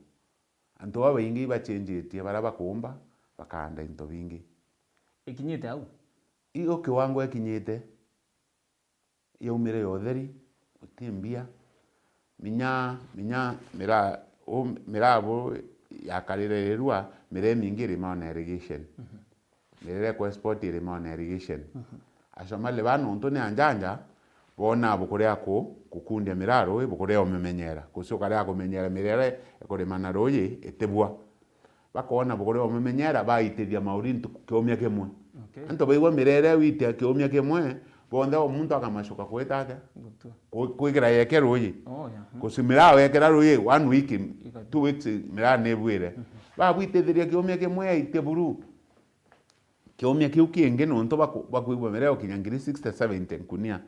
Antu babaingi ibachenjitie baria bakuumba, bakaanda into bingi. Ikinyite au? Iyo kiwango ikinyite, yaumire ya utheri, guti mbia. Minya, minya, mira-, u-, miraa bu yakarire irua, miraa imingi irimawa na irrigation. Mhm. Miraa iria ku export irimawa na irrigation. Mhm. Ashomali ba nontu ni anjanja, boonaa bukuria ku-, kukundia miraa ruuji, bukuria umimenyera. Kucio karia kumenyera miraa iria ikurima na ruuji itibua. Bakoona bukuria umimenyera, baitithia mauri ntu-, kiumia kimwe. Okay. Antu baigua miraa iria witia kiumia kimwe, bonthe o muntu akamacuka kwita atia? Gutua. Ku-, kwikira yeke ruuji. Oh, yeah. Mhm. Kucio miraa wekira ruuji, one week, igatu, two weeks, miraa ni ibuire. Mhm. Babwitithiria kiumia kimwe, yaite buru. Kiumia kiu kingi nontu baku-, bakwigua miraa ukinya ngiri sixty, seventy nkunia,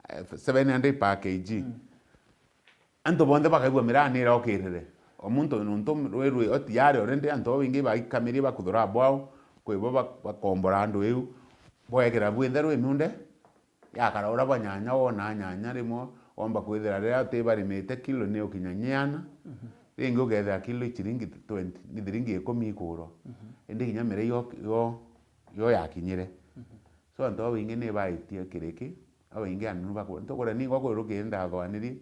eh, seven hundred per K G. Mm. Antu bonthe bakaigua miraa ni irokirire. O muntu nontu rwi rwi o tayari already, antu babaingi baikamirie bakuthura bwao, kwi bo bak-, bakombora andu iu, bwekira bwinthe rwi miunde, yakara uria bwa nyanya, wonaa nyanya rimwe, womba kwithira riria uti barimite kilo ni ukinya nyiana, mhm, ringi ukethira kilo i ciringi twenty, ni thiringi ikumi ikurwa. Mhm. Indi kinya miraa yo, yo, yo yakinyire. Mhm. So, antu babaingi ni baitie kiriki, babaingi anunu baku-, ntukura ninga kwirukire ndathwanirie,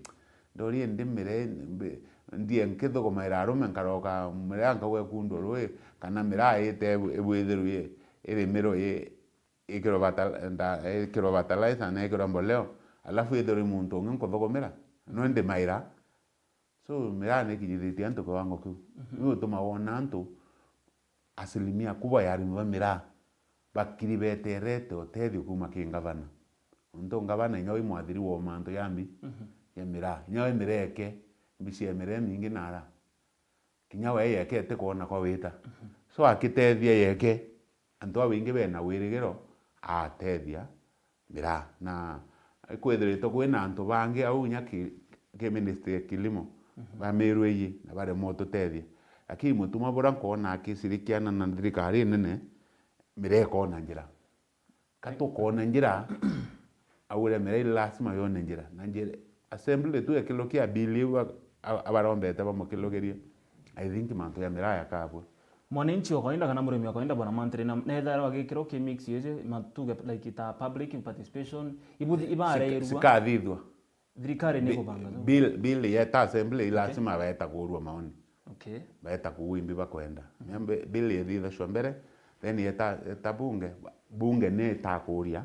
ndori indi miraa, mbi-, ndie nkithugumaira arume nkaroka miraa nkagwa ikundu rui, kana miraa ite ibu-, ibwithirwe i-, irimirwe i-, ikirwe fertil-, nda-, ikirwe fertilizer na ikirwe mboleo, alafu ithirwe i muntu ungi nkuthugumira, no ndimaira. So, miraa ni ikinyithitie antu kiwango kiu. Mhm. Niu utuma wona antu asilimia kubwa ya arimi ba miraa bakiri beterete utethio kuuma ki ngavana. Nontu ngavana inya wi mwathiri wa mantu jambi, mhm, ya miraa. Inya we miraa eke, mbici ya miraa imingi nara. Kinya we yeke itikwona kwa wita. Mhm. So, akitethia yeke, antu babaingi bena wirigiro atethia miraa. Na ikwithiritwe kwina antu bangi au inya ki, ki ministry ya kilimo, mhm, bamirwe iji na baremwa ututethia. Lakini mutuma buria nkwona akicirikiana na thirikari nene, miraa ikona njira. Ka tukona njira, aure miraa iri lazima yone njira. Na njira, assembly tu ya kilokia bill iu a-, a-, abarombete bamukilokerie. I think mantu ya miraa yakabua. Mwananchi wa kawaida kana murimi wa kawaida, bwana Mantri, na, na ethairwa agikirwo ki mix yeje, matuge like ta public participation, ibuthi-, ibareirwa. Sika-, sikathithwa. Thirikari ni bi-, kubanga tu. Bill, bill yeta assembly, okay, lazima baeta kuurua maoni. Okay. Baeta kuugwa imbi bakwenda. Mhm. Mia bi-, bill ithithacwa mbere, then yeta, yeta bunge, bunge ni itakuuria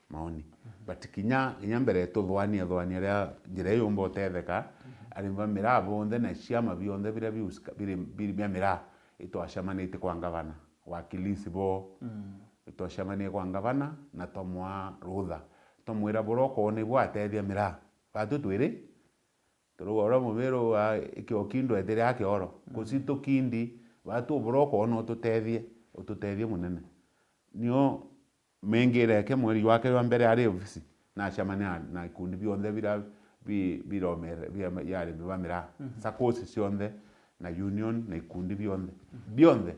maoni. Mhm. But kinya, kinya mbere tuthwania, thwania ria njira iyumba utetheka, mhm, arimi ba miraa bonthe na ciama bionthe biria biusika-, biri, biri bia miraa, itwacemanitie kwa ngavana, wakilisi bo, mm, itwacemanie kwa ngavana na twamwaa rutha. Twamwira buria ukoona ibwatethia miraa. Batu twiri, turuga uria mumiru wa ikioki ndwetire akioro. Mm. Kusi tukindi, batu buria ukoona ututethie, ututethie munene. Nio mengire eke mweri jwa keri jwa mbere ari ofisi, nacemania na ikundi bionthe bira bi-, biromere-, bia, bia arimi ba miraa. Mhm. Saccos cionthe, na union, na ikundi bionthe. Mhm. Bionthe,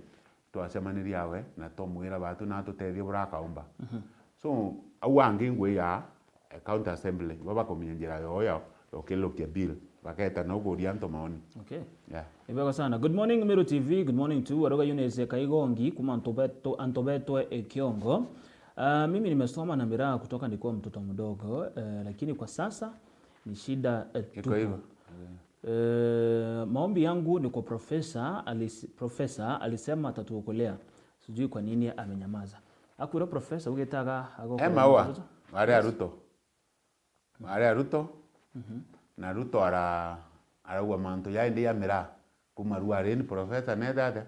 twacemanirie awe, na twamwira batu na tutethie buria akaumba. Mhm. So, au angi ngwi ya, eh, County Assembly, bo bakumenya njira yoo ya, ya ukilukia bill. Baketa na ukuria antu maoni. Okay. Yeah. Ni bwega sana. Good morning, Meru T V. Good morning to Aroga Eunice Kaigongi, kuma Antobeto-, Antobetwe, eh, Kiongo. Ah, mimi nimesoma na miraa kutoka nikiwa mtoto mdogo, eh, lakini kwa sasa ni shida, eh, tupu. Iko hivyo. Eh, maombi yangu ni kwa profesa, alis-, profesa alisema atatuokolea. Sijui kwa nini amenyamaza. Akwira profesa ugitaga agokoa. E Maua, mtoto? Ari a Ruto. Ari a Ruto. Mhm. Na Ruto ara-, araua mantu ja indi ya miraa. Kuma rua rini profesa nete atia?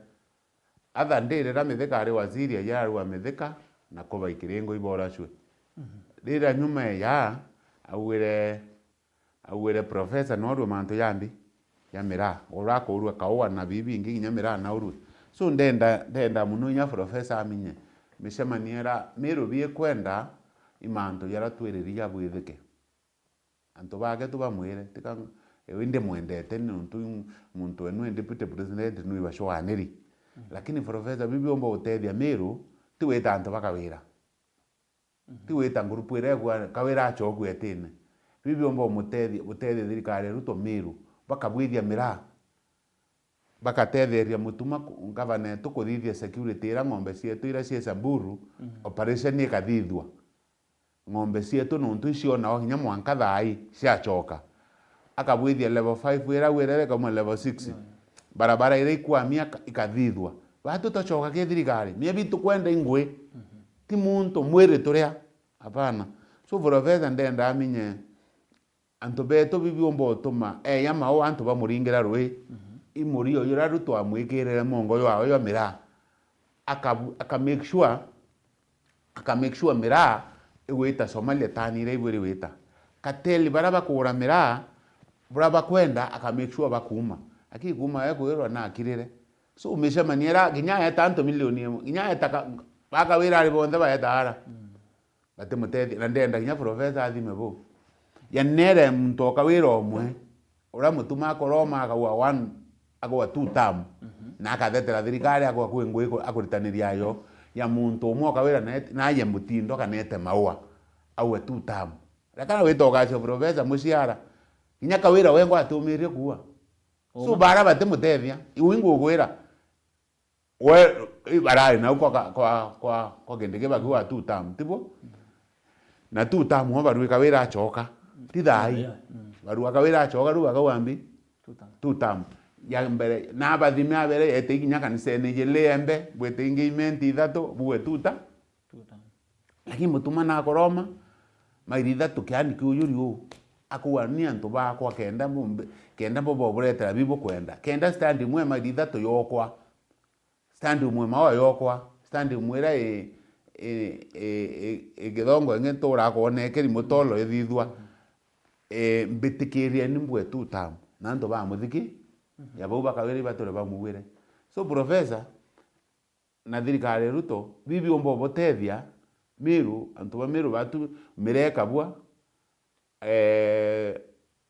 Atha ndirira Mithika ari waziri, aja arua Mithika, na kuba ikiringo iboracue. Mhm. Rira nyuma ya, augire, augire profesa no arue mantu jambi, ja miraa. Urakurua kaua na bibi ingi, kinya miraa na urue. So ndenda, ndenda muno inya profesa aminye. Micemanio ira Miru bikwenda, i mantu jara twiriri jabwithike. Antu bake tu bamwire, tika, ewe ndimwendete nontu muntu wenu e deputy president nwi bacwaniri. Mm. Lakini profesa, bibiomba gutethia Miru, ti gwita antu ba Kawira. Mhm. Ti gwita ngurupu iria egwa Kawira acokua etine. Bibiomba umutethia, gutethia thirikari ya Ruto Miru, bakabwithia miraa. Bakatetheria Mutuma ku-, ngavana etu kuthithia security ira ng'ombe cietu ira cie Samburu, mhm, operation ikathithua. Ng'ombe cietu nontu icionagwa kinya mwanka thaa ii ciacoka. Akabwithia level five ira wire ikauma level six. Mm. Barabara ira ikwamia ika-, ikathithua. Batu tacoka ki thirikari. Maybe tukwenda ingwi. Mhm. Ti muntu mwiri turia. Hapana. So, professor, ndenda aminye antu betu bibiumba utuma eya mau antu bamuringira rui. Mhm. I murio juria Ruto amwikirire mongo jwawe jwa miraa. Akabu-, aka make sure, aka make sure miraa igwita Somalia tani iria ibwiri gwita. Kateli baria bakugura miraa, buria bakwenda, aka make sure bakuuma. Akikuuma ekwirwa na akirire. So, micemanio ira, kinya eta antu milioni imwe, kinya eta ka-, bakawira ari bonthe baeta ara. Mm. Batimutethia, na ndenda kinya professor athime bu. Yani nere muntu o Kawira umwe, uria Mutuma akoroma akagwa one, akagwa two term, mhm, na akathetera thirikari, akagwa kwi ngui ku-, akuritaniria yo, ya muntu umwe o Kawira na et-, na aye Mutindo kana ete Maua, agwe two term. Rekana wita ugacia professor muciara, kinya Kawira wengwa atumirie kuua. So, uma, bara batimutethia, iu ingugwira. We, i barari nau kwa ka-, kwa, kwa, kwa Kindiki bakiuga two term, tibo? Na two term, o barua Kawira acoka. Ti thaa ii. Yeah, yeah. Mm. Barua Kawira acoka, riu bakauga mbi? Two term. Two term. Ya mbere, na abathime abere, ete kinya kanisene ijiri embe, bwite engagement ithatu, buwe two term. Two term. Lakini Mutuma nakoroma, mairi ithatu kiani kiu juri uu. Akauga, ni antu bakwa kenda mumbe-, kenda mboboburetera bibukwenda. Kenda stand imwe mairi ithatu yokwa. Stand imwe Maua yokwa, stand imwe ira i, i, i, i, i Githongo ingi ntura kwona ikiri mutolo ithithua. I, mbitikirieni mbue two term, na antu ba muthiki, mhm, ya bau bakawira ibature bamugwire. So, professor, na thirikari ya Ruto, bibiumba ubutethia Miru, antu ba Miru batu mireka bua, eh,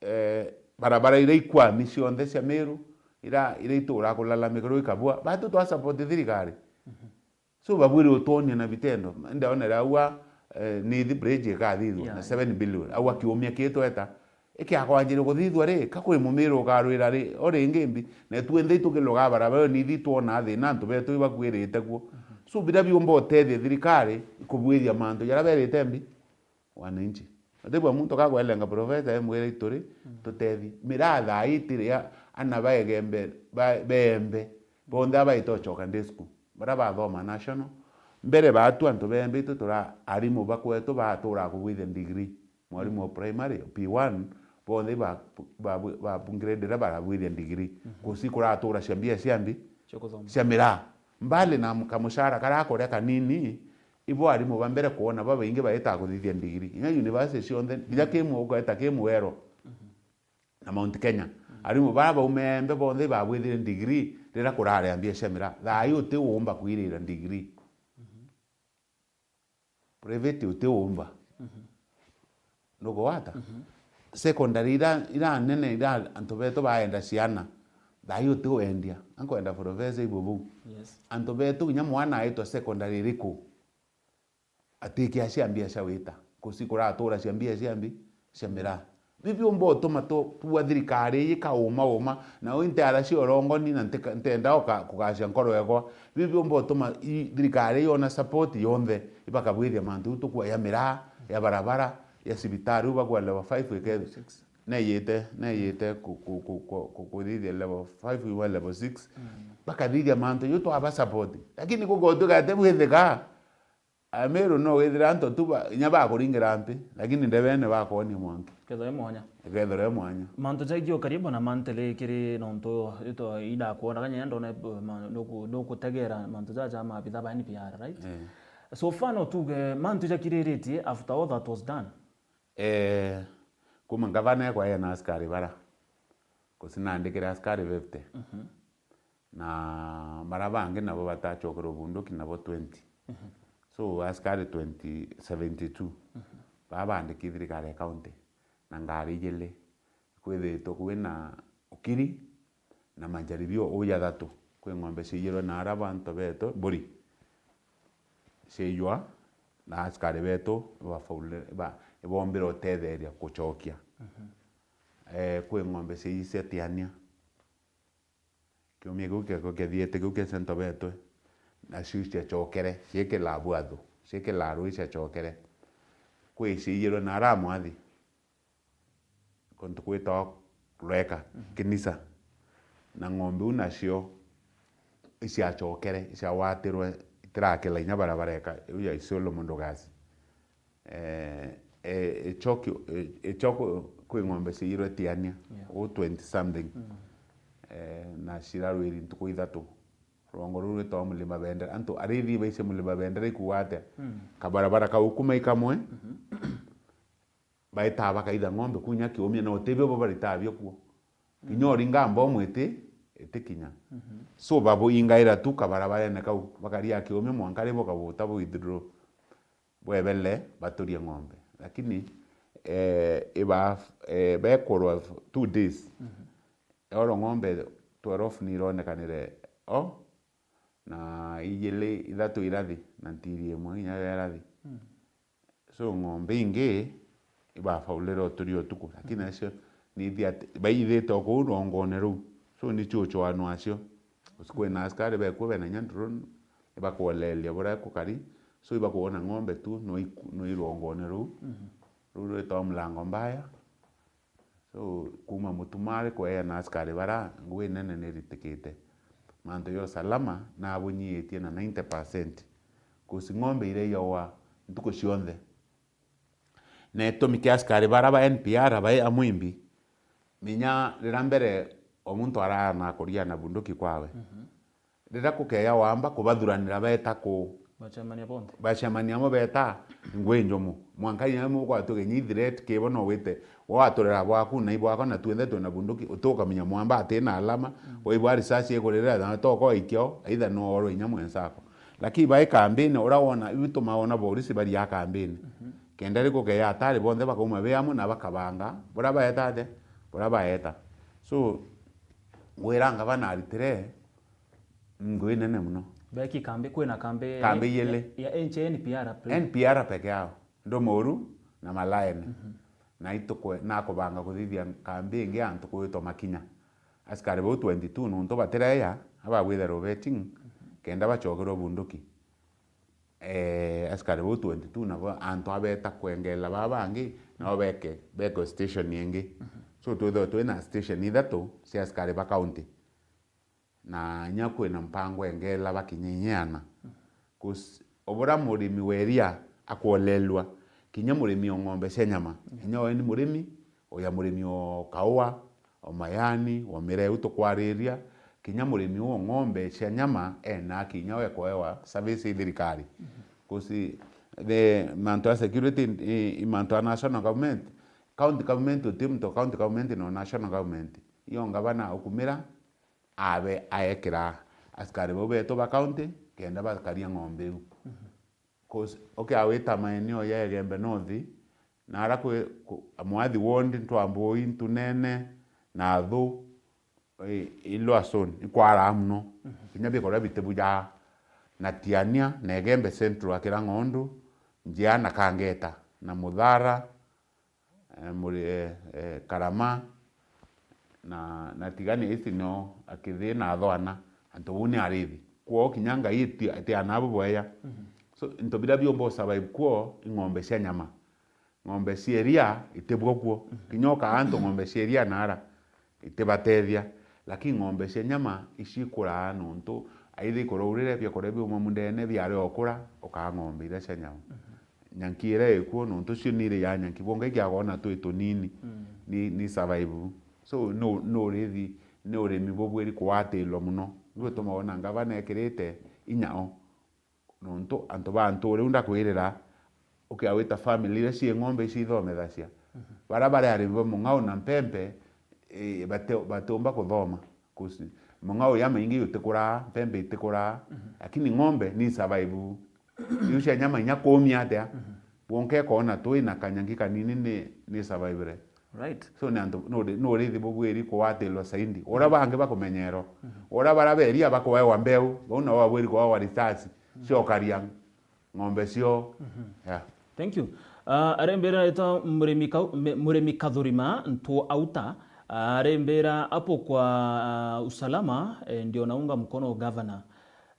eh, barabara iria ikwami cionthe cia Miru, ira, iria itura kulalamika rwikabua, batu twa support thirikari. Mhm. So, babwire utwonia na vitendo. Ndaonere aua, eh, Nithi bridge ikathithua, yeah, na seven billion. Aua kiumia kitweta, ikiakwanjirie kuthithua ri, ka kwi Mumiru ukarwira ri, o ringi mbi, na itwinthe itukiloga barabara iyo, Nithi twona thina, antu betu ibakwirite kuo. Mhm. So, biria biumba utethia thirikari, ikubwithia mantu jaria berite mbi. Wananchi. Atibwa muntu kakwelenga professor emwire ituri, mm, tutethie. Miraa thaa ii tiri ya ana ba Igembe, ba, beembe, bonthe abaite ochoka day school. Baria bathoma national. Mbere batu antu beembe itu tura arimu bakwetu batura kugwithia degree. Mwarimu wa primary, P one, bonthe ba, ba, ba, ba grade iria barabwithia degree. Mhm. Kusi kuratura cia mbia cia mbi? Cia kuthoma. Cia miraa. Mbali na kamucara karia akoria kanini, ibo arimu ba mbere kwona babaingi baita kuthithia ndigiri. Inya university cionthe, kinya kimwe ukaeta kimwero. Mhm. Na Mount Kenya. Mhm. Arimu bara bauma Embe bonthe ibabwithire ndigiri riria kurari ambia cia miraa. Thaa ii uti uumba kwirira ndigiri. Mhm. private utiumba. Mhm. Nugwata? Mhm. Secondary ira, ira nene ira antu betu baenda ciana, thaai utiwendia. Ankwenda professor ibo bau. Yes. Antu betu kinya mwana aitwa secondary iriku, atikia cia mbia cia wita. Kusi kuratura cia mbia cia mbi, cia miraa. Bibi umba utuma tu, tuwa thirikari ii kauma uma, na ui ntiara cia urongoni na ntika, ntenda oka kugacia nkoro yakwa. Bibi umba utuma i, thirikari yona support yonthe, ibakabwithia mantu iu tukua ya miraa, ya barabara, ya cibitari, u bakua level five ike, Six. Neyite, neyite ku, ku, ku, ku, ku, kuthithia level five iwa level six. Mm. Bakathithia mantu iu twaba support. Lakini gugotuika ati bwithika, Ameru no withira antu tu ba, inya bakuringira mpi, lakini ndebene bakwonia mwanki. Kethira i mwanya. Kethira i mwanya. Mantu jaigi ukaribu na mantele kiri nontu ito idakwonaga nyanya ndona, eh, ma, nuku, nukutegera mantu jaja ma bitha ba N P R, right? Eh. So far no tuge mantu jakiriritie after all that was done. Eh, kuma ngavana ekwa ena askari bara. Kusi naandikire askari fifty. Mhm. Na bara bangi nabo batacokerwe bunduki nabo twenty. Mhm. So, askari twenty, seventy-two. Mhm. Baa baandiki thirikari ya county na ngari ijili. Kwithitwe kwina ukiri na majaribio ujathatu. Kwi ng'ombe ciiyirwe na ara bantu betu, mburi ciiywa, na askari betu bafaule, ba, bombire utetheria kucokia. Mhm. Eh, kwi ng'ombe ciiji cia tiania. Kiumia kiu kia, kiathiite kiu kia Sento Betwe, nacio ciacokere, ciikilaa bwatho, ciikilaa rui ciacokere. Kwi ciiyirwe na ara mwathi, kuntu kwitawa Rweka, mhm, Kinisa. Na ng'ombe iu nacio iciacokere, iciawatirwe, itirakila inya bara bareka, iu ya Isiolo Mundugasi. Eh, eh, icho ki-, eh, icho kwi, kwi ng'ombe ciiyirwe tiania, yeah, o twenty something. Mm. Eh, na cirarwiri ntuku ithatu. Rwongo ruu rwitagwa Mulima Bendera. Antu arithi baici Mulima Bendera ikuuga atia? Mm. Kabarabara kau kuma ikamwe, mhm, baitaa bakaitha ng'ombe kunya kiumia, na utibio bo baritaa bio kuo. Kinya, mm, uringa mbomu iti, itikinya. Mhm. So, babuingaira tu kabarabarene kau, bakaria kiumia mwanka ribo kabuta bu withdraw. Bwebele baturie ng'ombe. Lakini, eh, iba, eh, bekorwa two days. Mhm. Oro ng'ombe twelve nironekanire o, na ijili, ithatu irathi, na ntiri imwe inya yo irathi. Mm. So, ng'ombe ingi ibafaulire uturia utuku, lakini, mm, nacio nithi ati baithite o kuu rwongone ruu. So, ni chuchu wanu acio. Usiku wina askari bekwo bena inya drone, ibakuoleria buria kukari. So, ibakuona ng'ombe tu, no iku-, no irwongone ruu. Mhm. Ruu rwitagwa Mlango Mbaya. So, kuuma Mutumari kweea na askari bara, ngugi nene niritikite. Mantu ya usalama nabunyiitie na ninety percent. Kusi ng'ombe iria iyawa ntuku cionthe. Na itumi kia askari bara ba N P R bai amwimbi, minya riria mbere o muntu araana kuria na bunduki kwawe. Mhm. Riria kukeya wamba kubathuranira beeta kuu. Bacemania bonthe. Bacemania amo beeta ngui njumu. Mwanka inya imwe ukwatwa kinya threat kibo no wite. Waturira bwaku na ibwako na twinthe twina bunduki, utukamenya mwamba ati na alama, mm, waibwa risasi igurire na toko ikio, either no orwe inya mwensako. Lakini bai kambini, uria wona, iu tumaona borisi baria kambini. Mhm. Kenda ri kukeya atari bonthe bakauma be amwe na bakabanga. Buria baeta atia? Buria baeta. So, ngwira ngavana aritire, ngui nene mono. Beki kambi, kwina kambi ya, kambi ijili, ya, ya N P R peke. N P R peke yao. Ndumuru na Malaene. Mhm. Na itukwe, na kubanga kuthithia kambi ingi antu kwitwa Makinya. Askari bau twenty-two nuntu batireya, abagwitherwa betting, mhm, kenda bacokerwa bunduki. Eh, askari bau twenty-two nabo antu abeta kwengela baa bangi, nabo beke, beke station ingi. Mhm. So, twithwe twina station ithatu cia askari ba county. Na inya kwina mpango engela bakinya inya ana. 'Cause obura murimi wa iria akwolelwa, kinya murimi o ng'ombe cia nyama, inya we ni murimi, oya murimi o kaua, o mayani, o miraa iu tukwariria, kinya murimi o ng'ombe cia nyama, ena kinya we kwewa service i thirikari. 'Cause the mantu a security i, i mantu a national government, county government uti muntu, county government no national government. Iyo ngavana ukumira, abe aekira askari bau betu ba county kenda bakaria ng'ombe iu. Mhm. Ukiawita maeneo ya Igembe North, na ara kwi, ku-, Mwathi ward, Ntwambui, Ntunene, na Athu, i, i Lower Zone, ikwaraa mono. Kinya bikoria bitibujaa. Na Tiania, na Igembe Central, akira Ng'ondu, Njia na Kangeta, na Muthara, eh, muri, eh, eh, Karama, na, na Tigania East no akithina athoana, antu bau ni arithi. Kwou kinya Ngai iti-, itiana abo bwega. So, into biria biumba usurvive kwoo i ng'ombe cia nyama. Ng'ombe cia iria itibwo kuo. Kinya ukaa antu ng'ombe cia iria naara, itibatethia. Lakini ng'ombe cia nyama icio ikuraa nontu aitha ikurourire biakuria biuma mundene biaria ukura, ukaa ng'ombe iria cia nyama. Nyanki iria ikuo, nontu cio ni iria nyanki. Bonga ikiagona twi tunini, ni, ni survive. So, no, no urithi, ni urimi bubwiri kugwatirwa mono. Niu ituma wona ngavana ekirite inya o. Nontu antu ba ntu riu ndakwirira, ukiawita family iria cii ng'ombe ici ithomethacia. Baria bari arimi ba mung'ao na mpempe, eh, bate-, batiumba kuthoma. 'Cause mung'ao ya maingi utikuraa, mpempe itikuraa, lakini ng'ombe ni survive. Iu cia nyama inya kuumia atia, wonka ikoona tu ina kanyangi kanini ni, ni survivire. Right. So ni antu, no ri-, no urithi bubwiri kugwatirwa zaidi. Uria bangi bakumenyerwa. Uria baria beria bakuewa mbeu, bau nabo babwiri kuewa risasi, ciokaria ng'ombe cio. Yeah. Thank you. Ah, arembera eta Murimi Kau-, Me-, Murimi Kathurima Ntu Auta, arembera hapo kwa, ah, usalama, eh, ndio naunga mkono governor.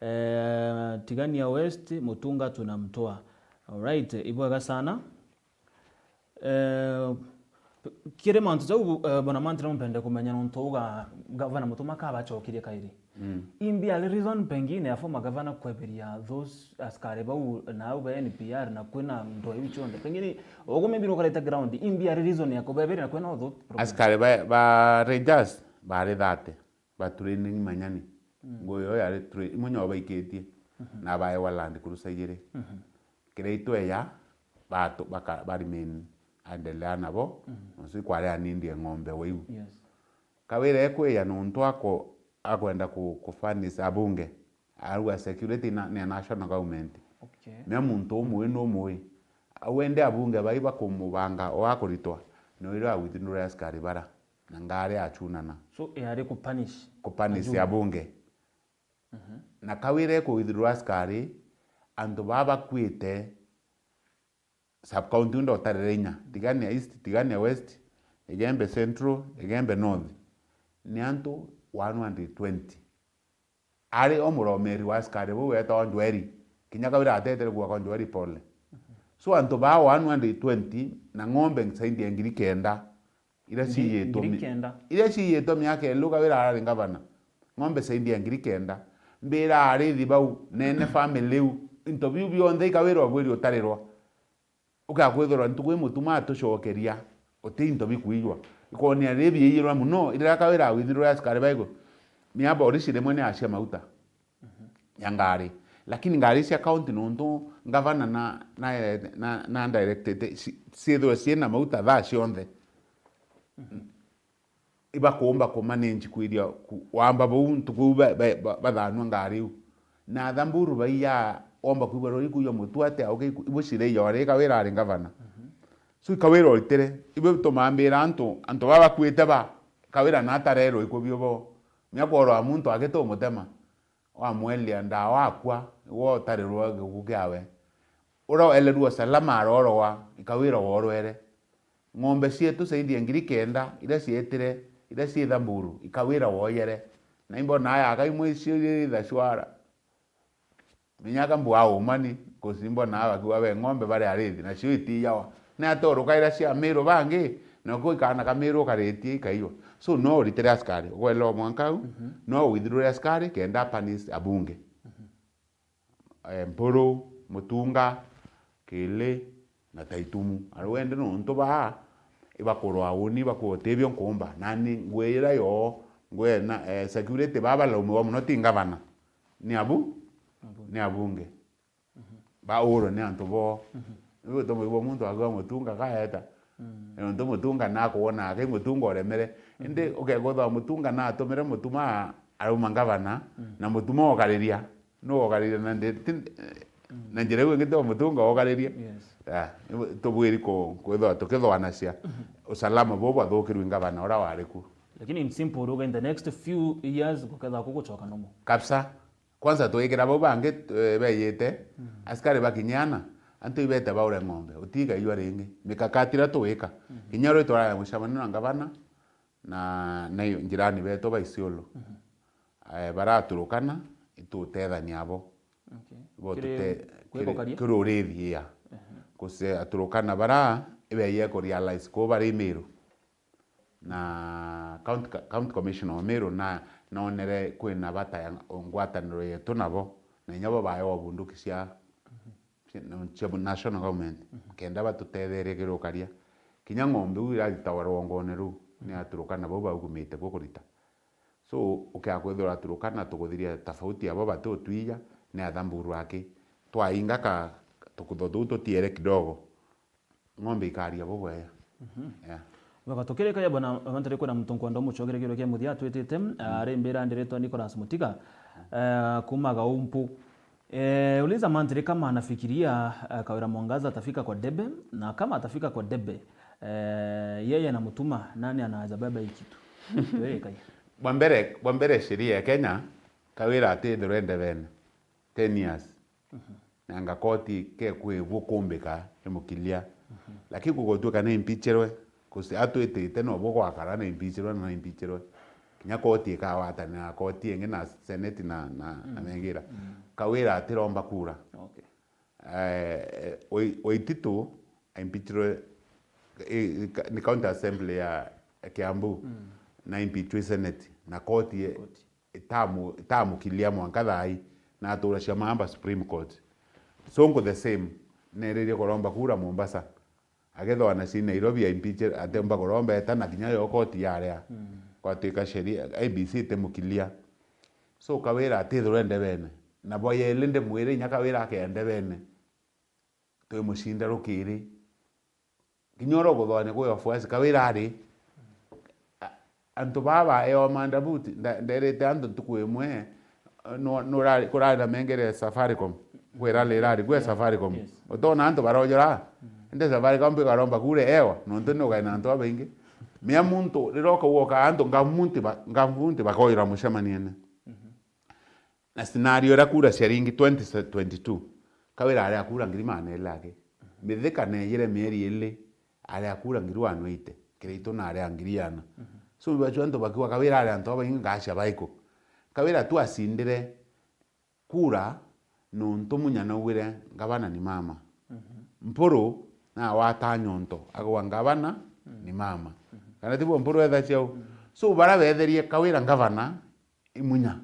Eh, Tigania West, Mutunga tunamtoa. Alright, ibwega sana. Eh, kiri mantu jau, eh, Bwana Mantri, no mpende kumenya nontu uga gavana Mutuma kabacokirie kairi. Imbi ari reason pengine ya former governor kweberia those askari bau na au ba N P R na kwina ndoa iu cionthe. Pengine ugu maybe nukareta ground, imbi ari reason ya kubeberia na kwina those problems. Askari ba, ba Rangers bari thirty. Ba training manyani. Ngui iyo yari tra-, imwe nyo baikitie. Na baewa Land Cruiser ijiri. Kiria itweya, batu-, baka-, ba remain aendelea nabo, nocio ikwari anindie ng'ombe wa iu. Yes. Kawira ekwiya nontu ako-, akwenda ku-, ku furnish abunge. Arauga security na, ni ya national government. Okay. Mea muntu umwe numwe. Au ende abunge bai bakumubanga o akuritwa, no irio agwithindura askari bara. Na ngari achunana. So, yari ku punish. Ku punish abunge. Na kawira ekuwithirwa askari, antu baa bakuite sub-county unda utarire inya. Tigania East, Tigania West, Igembe Central, Igembe North. Ni antu one hundred twenty. Ari o muromeri wa askari bau wetagwa Njweri. Kinya kawira atetere kuga kwa Njweri pole. So antu baa one hundred twenty na ng'ombe zaidi ya ngiri kenda iria ciiyitwe mi-, iria ciiyitwe miaka iri u kawira arari ngavana. Ng'ombe zaidi ya ngiri kenda. Mbira arithi bau, nene family iu, into biu bionthe ikawira obwiri utarirwa. Ugakwithirwa ntuku i Mutuma atucokeria, uti into bikwigua. Ikonia riria biaiyirwa mono, riria kawira withirwe askari baigu, miamba orisi rimwe ni acia mauta ya ngari. Lakini ngari cia county nontu ngavana na, na, na, na directed ci-, ciithirwe ciina mauta thaa cionthe. Ibakuumba kumanage kwiria ku-, wamba bau ntuku iu ba-, ba-, ba-, bathanua ngari iu. Na Thamburu baiya omba kwigua rori kuiya mutu atia, okay, ibu cireia ori kawira ari ngavana. So ikawira oritire, ibu bitumambira antu, antu baba bakuite ba, kawira na atarerwa ikubio bo. Mia kworoa muntu agite umutema, wamwelia ndawa akua, iwe utarirwa gikuku kiawe. Uria oelerua salama aroroa, ikawira worwere. Ng'ombe cietu zaidi ya ngiri kenda, iria cietire, iria cii Thamburu, ikawira woyere. Na imbona aya aka imwe icio iria ithacwara. Minyaka mbua umani, 'cause imbona aba kiwa be ng'ombe bari arithi, nacio itiyawa. Na atoruka iria cia Miru bangi, nako ikana ka Miru ukaritie ikaiwa. So no uritire askari, ugwelewa mwanka au, no withirure askari, kenda punish abunge. Eh, Mpuru, Mutunga, Kili, na Taitumu. Aru ende nontu baa, ibakurwa uni, bakuga utibio nkumba. Nani ngwira yo, ngwira na, eh, security baa balaumiwa mono ti ngavana. Ni abu? Ni abunge. Baurwe ni antu boo. Riu utumwigua muntu akiuga Mutunga kaeta. Nontu Mutunga nakwona akai Mutunga uremere. Indi ukegotha Mutunga natumire Mutuma arauma ngavana, na Mutuma okariria. Nu okariria na ndi-, ti-, Na njira iu ingi ti umutunga ugaririe. Yes. Ah, tubwiri ku-, kwithwa tukithwanacia usalama buu bwathukirwe ngavana uria wari ku. Lakini in simple, uga in the next few years gukethagwa kugucoka normal. Kabisa. Kwanza twikira bau bangi, eh, beyite, askari bakinyiana, antu ibete baure ng'ombe, utigaiywa ringi. Mikakati iria tuwika. Kinya uri twaraya mucemanio na ngavana, na, na iyo njirani betu ba Isiolo. Eh, baraturukana, itutethania abo. Okay. Bo kiri, tute-, kiri, kiri urithia. Guse aturukana bara, ibeeye ku realize ku bari Meru. Na county, county commissioner wa Meru na, nonere kwina bata ya ngwataniro yetu nabo, na inya bo baewa bunduki cia, cia, cia national government, kenda batutetherie kirukaria. Kinya ng'ombe iu iratitawa rwongone ruu, ni aturukana bau baugumite kukurita. So, ukia kwithirwa aturukana tukuthiria tofauti abo bati utwija, ni athamburu aki. Twainga ka tukutho tuu tutiere kidogo. Ng'ombe ikaria bubwega. Yeah. Baba, tukirikagia bwana, bantari kwina muntu nkwenda umucokeria kiuria kia muthia atwitite, arimbira ndiritwa Nicholas Mutiga, eh, kuma Gaumpu. Eh, uliza mantri kama anafikiria, eh, Kawira Mwangaza atafika kwa debe, na kama atafika kwa debe, eh, yeye anamtuma nani anaweza beba hii kitu? Twirikagia. Bwa mbere, bwa mbere sheria ya Kenya, Kawira atithirwe ndebene ten years. Nanga koti ke kwi bukumbika imukilia. Lakini gugutwika ni impeachirwe, kusi atwitite no bugwakara na impeachirwe na impeachirwe. Kinya koti ikagwatanira na koti ingi na seneti na, na, na mengira. Kawira atiromba kura. Okay. Eh, Wai-, Waititu impeachirwe, i-, i-, ka-, ni county assembly ya, ya Kiambu. Na impeachwe seneti na koti ye-, itamu-, itamukilia mwanka thaa ii, na atura cia maamba Supreme Court. Sonko the same, nererie kuromba kura Mombasa. Agethwa na ci Nairobi ya impeach, atemba kuromba eta na kinya yo koti yarea. Kwatuika sheria, I B C itimukilia. So Kawira atithirwe ndebene. Na bwa yeli ndimwire inya Kawira akea ndebene. Twimucinda rukiri. Kinya uria uguthwania kwi wafuasi, Kawira ari. A-, antu baa baewa mandabuti, nda-, nderite antu ntuku imwe, nu-, nurari-, kurari na mengere Safaricom, kwi rally irari, kwi Safaricom. Yes. Utona antu barojora, ende Safaricom ikaromba kura ewa, nontu ni ugai na antu babaingi. Mia muntu, riria ukauga ukaa antu, ngamunti ba-, ngamunti bakoira mucemaniene. Na scenario iria kura ciaringi twenty twenty-two, Kawira ari akura ngiri magana eli aki. Mithika neejire mieri ili, ari akura ngiri one eighty, Kiraitu na ari a ngiri ana. So, bacio antu bakiuga Kawira ari antu babaingi, ngacia baiku. Kawira tu acindire kura nontu Munya naugire ngavana ni mama. Mpuru na wata nyonto, agwa ngavana ni mama. Kana tibuo Mpuru ethacia u? So, bara betherie Kawira ngavana, i Munya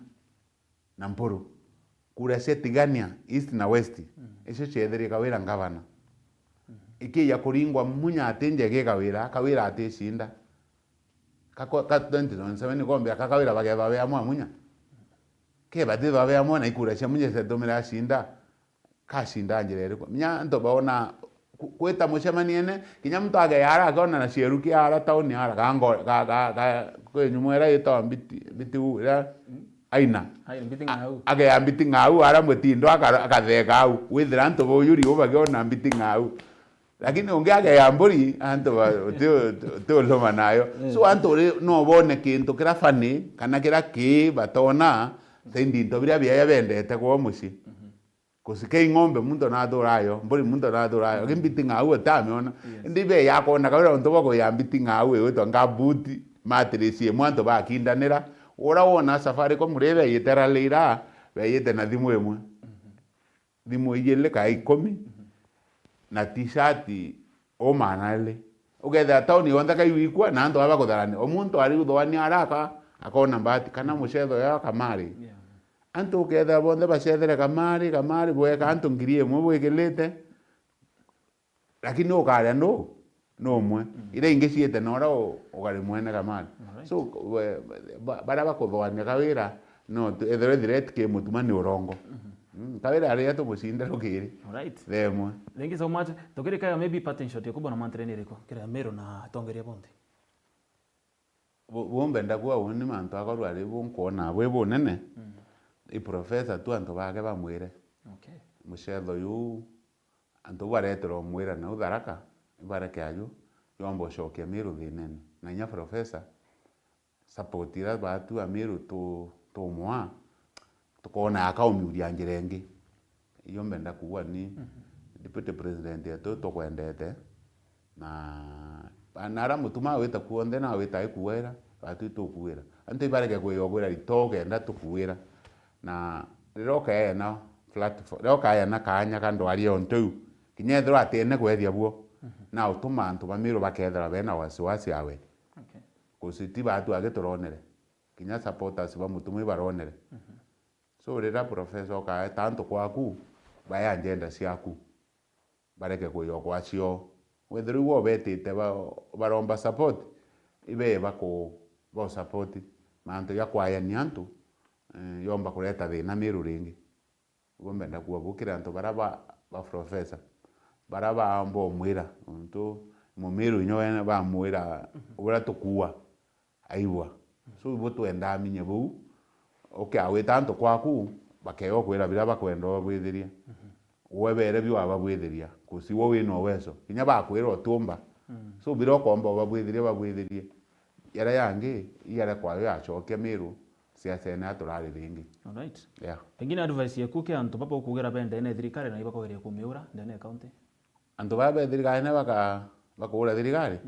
na Mpuru. Kura cia Tigania East na West, icio cietherie Kawira ngavana. Ikija kuringwa Munya ati njege Kawira, Kawira aticinda. Ka, ka twenty twenty-seven ikombia ka Kawira bakethwa be amwe a Munya? Ke batithwa be amwe na ikura cia Munya ciatumire acinda? Kacinda njira iriku? Minya antu baona ku-, kwita mucemaniene, kinya muntu ageya ara akona na cieru kia ara tauni ara, ka ngo-, ka, ka, ka, kwi nyumo ira yitawa mbiti, mbiti u, ira aina. Aina, mbiti ng'au. Ageya mbiti ng'au, ara mutindo aka-, akatheka au. Withira antu bauyu riu bagiona mbiti ng'au. Lakini ungi ageya mburi, antu ba-, uti, uti uluma nayo. So, antu ri-, no bone kintu kira funny, kana kira ki batona, saindi into biria biaya bendete kwao mucii. Kusike ing'ombe muntu nathurayo, mburi muntu nathurayo, aki mbiti ng'au utamiona. Indi be yakona Kawira untu bwa kuya mbiti ng'au igwitwa ngabuti, matirisi imwe antu bakindanira. Ura wona Safaricom ri beyite rally ira, beyite na thimu imwe. Thimu ijiri ka ikumi, na t-shirt umana ri. Ukethira tauni yonthe kaiwikua, na antu aba kutharania. O muntu ari uthoania araka, akona mbati, kana mucetho ya kamari. Antu ukethira bonthe bacethere kamari, kamari bweka antu ngiri imwe bwikirite, lakini ukaria nu? Nu umwe. Iria ingi ciite na uria u-, ugari mwene kamari. So, we, ba-, baria bakuthoania Kawira, no tu-, ethirwe threat ki mutuma ni urongo. Mm, Kawira aria tumucinde rukiri. Alright. Themwe. Thank you so much. Tukirikaga maybe parting shot yaku bwana Mantri ni iriku? Kira Meru na atongeria bonthe. Bu-, bumbenda kuuga uni mantu akorwa ari bunkwona bwi bunene, i professor tu antu bake bamwire. Okay. mucetho juu, antu bareterwa mwira nau Tharaka, ibareke aju, yomba ucokia Miru thinene. Na inya professor, support iria batua Miru tu-, tumwa, tukoona akaumiuria njira ingi. Iyo mbenda kuuga ni Deputy President yetu tukwendete, na, na ara Mutuma awita kuonthe na awita aikuwira, batwi tukuwira. Antu ibareke kwiyogwira rito kenda tukuwira. Na riria ukaena platform, riria ukaena kaanya ka ndwari yontu iu, kinya ethirwa atene kwethia buo, na utuma antu ba Miru bakethirwa bena wasiwasi awe. Okay. Kusi ti batu agituronere. Kinya supporters ba Mutuma ibaronere. So, riria professor ukaeta antu kwaku, bae agenda ciaku. Bareke kwiyogwa cio. Wethirwa iwe ubetite ba-, baromba support, ibe baku-, ba support. Mantu ja kwayania antu, eh, yomba kureta thina Miru ringi. Ibo mbenda kuuga bukire antu bara ba, ba professor. Bara baomba umwira, nontu Mumiru inya wene bamwira, uria tukuua, aigua. So, ibo twenda amenye buu, ukiawita antu kwaku, bakega ukwira biria bakwenda ubabwithiria. Uwe bere bio wababwithiria, kusi wo wina uwezo. Kinya bakwira utiumba. So, biria ukomba ubabwithiria, babwithirie. Jaria yangi, i jaria kwayo yacokia Miru, siasene aturari ringi. Alright. Yeah. Pengine advice yeku ke antu baba ukugira bende ene thirikari na ibakogeria kumiura ndene ya county? Antu baba be thirikari ne baka-, bakuura thirikari?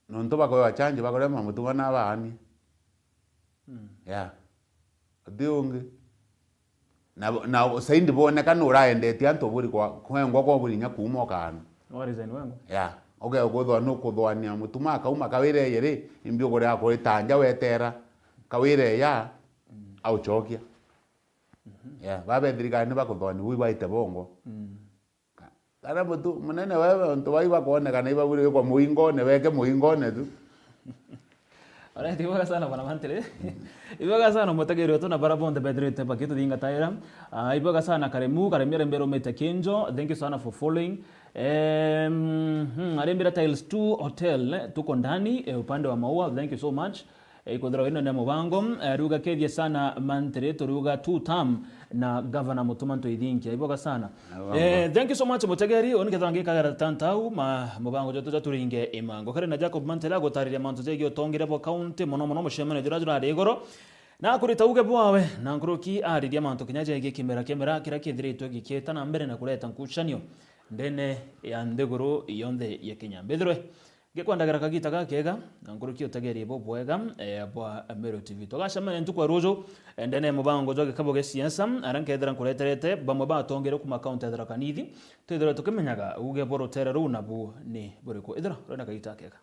Nontu bakoewa change, bakorema Mutuma na baani. Yeah. Uti ungi. Na, na saindi boneka nuraendetie antu buri kwa, kwengwa kwa buri inya kuuma ukaanu. Wa resign wengwa? Yeah. Ugeguthwa nukuthwania Mutuma akauma kawira eye ri, imbi ugure akuri tanja wetera. Kawira eya, aucokia. Yeah. Babe thirikari ni bakuthwania bui baite bongwa. Kana mutu, munene wewe, antu bai bakwonekana ibabwire kwa muingone, weke muingone tu. Alright, ibwega sana bwana Mantiri. Ibwega sana mutegeri wetu na bara bonthe bethirite bakituthingataira. Ah, ibwega sana Karemu, Karemu arembere umite Kinjo. Thank you sana for following. Em, hmm, arembere Tiles two Hotel, eh, tuko ndani, eh, upande wa Maua. Thank you so much. Eh, ikwithirwa ino ni mubango, eh, riuga kethie sana Mantiri, turiuga two term na Governor Mutuma Ntoithinkia. Ibwega sana. Ni wangwa. Eh, thank you so much, mutegeri. Uni kethira ngikagera tantau, ma, mubango jwetu jaturinge imango. Kari na Jacob Mantiri agutariria mantu jegie utongire bwa county, mono mono mucemanio juria jurari igoro. Na akurita uge bwawe, na nkuruki ariria mantu kinya jegie kimera kimera kiria kithiritwe gikieta na mbere na kureta nkucanio ndene ya nthiguru yonthe ya Kenya. Mbithirwe Ngikwendagira kagita gakega, na nkuruki utegerie bubwega, eh, bwa Meru T V. Tugacemania ntuku ya ruju, eh, ndene ya mubango jwa gikabu gia siasa, aria nkethira nkureterete bamwe batongere kuma kaunti ya Tharaka Nithi, twithirwe tukimenyaga uge bwa rutere ruu nabu ni buriku. Ithira urenda kagita kega.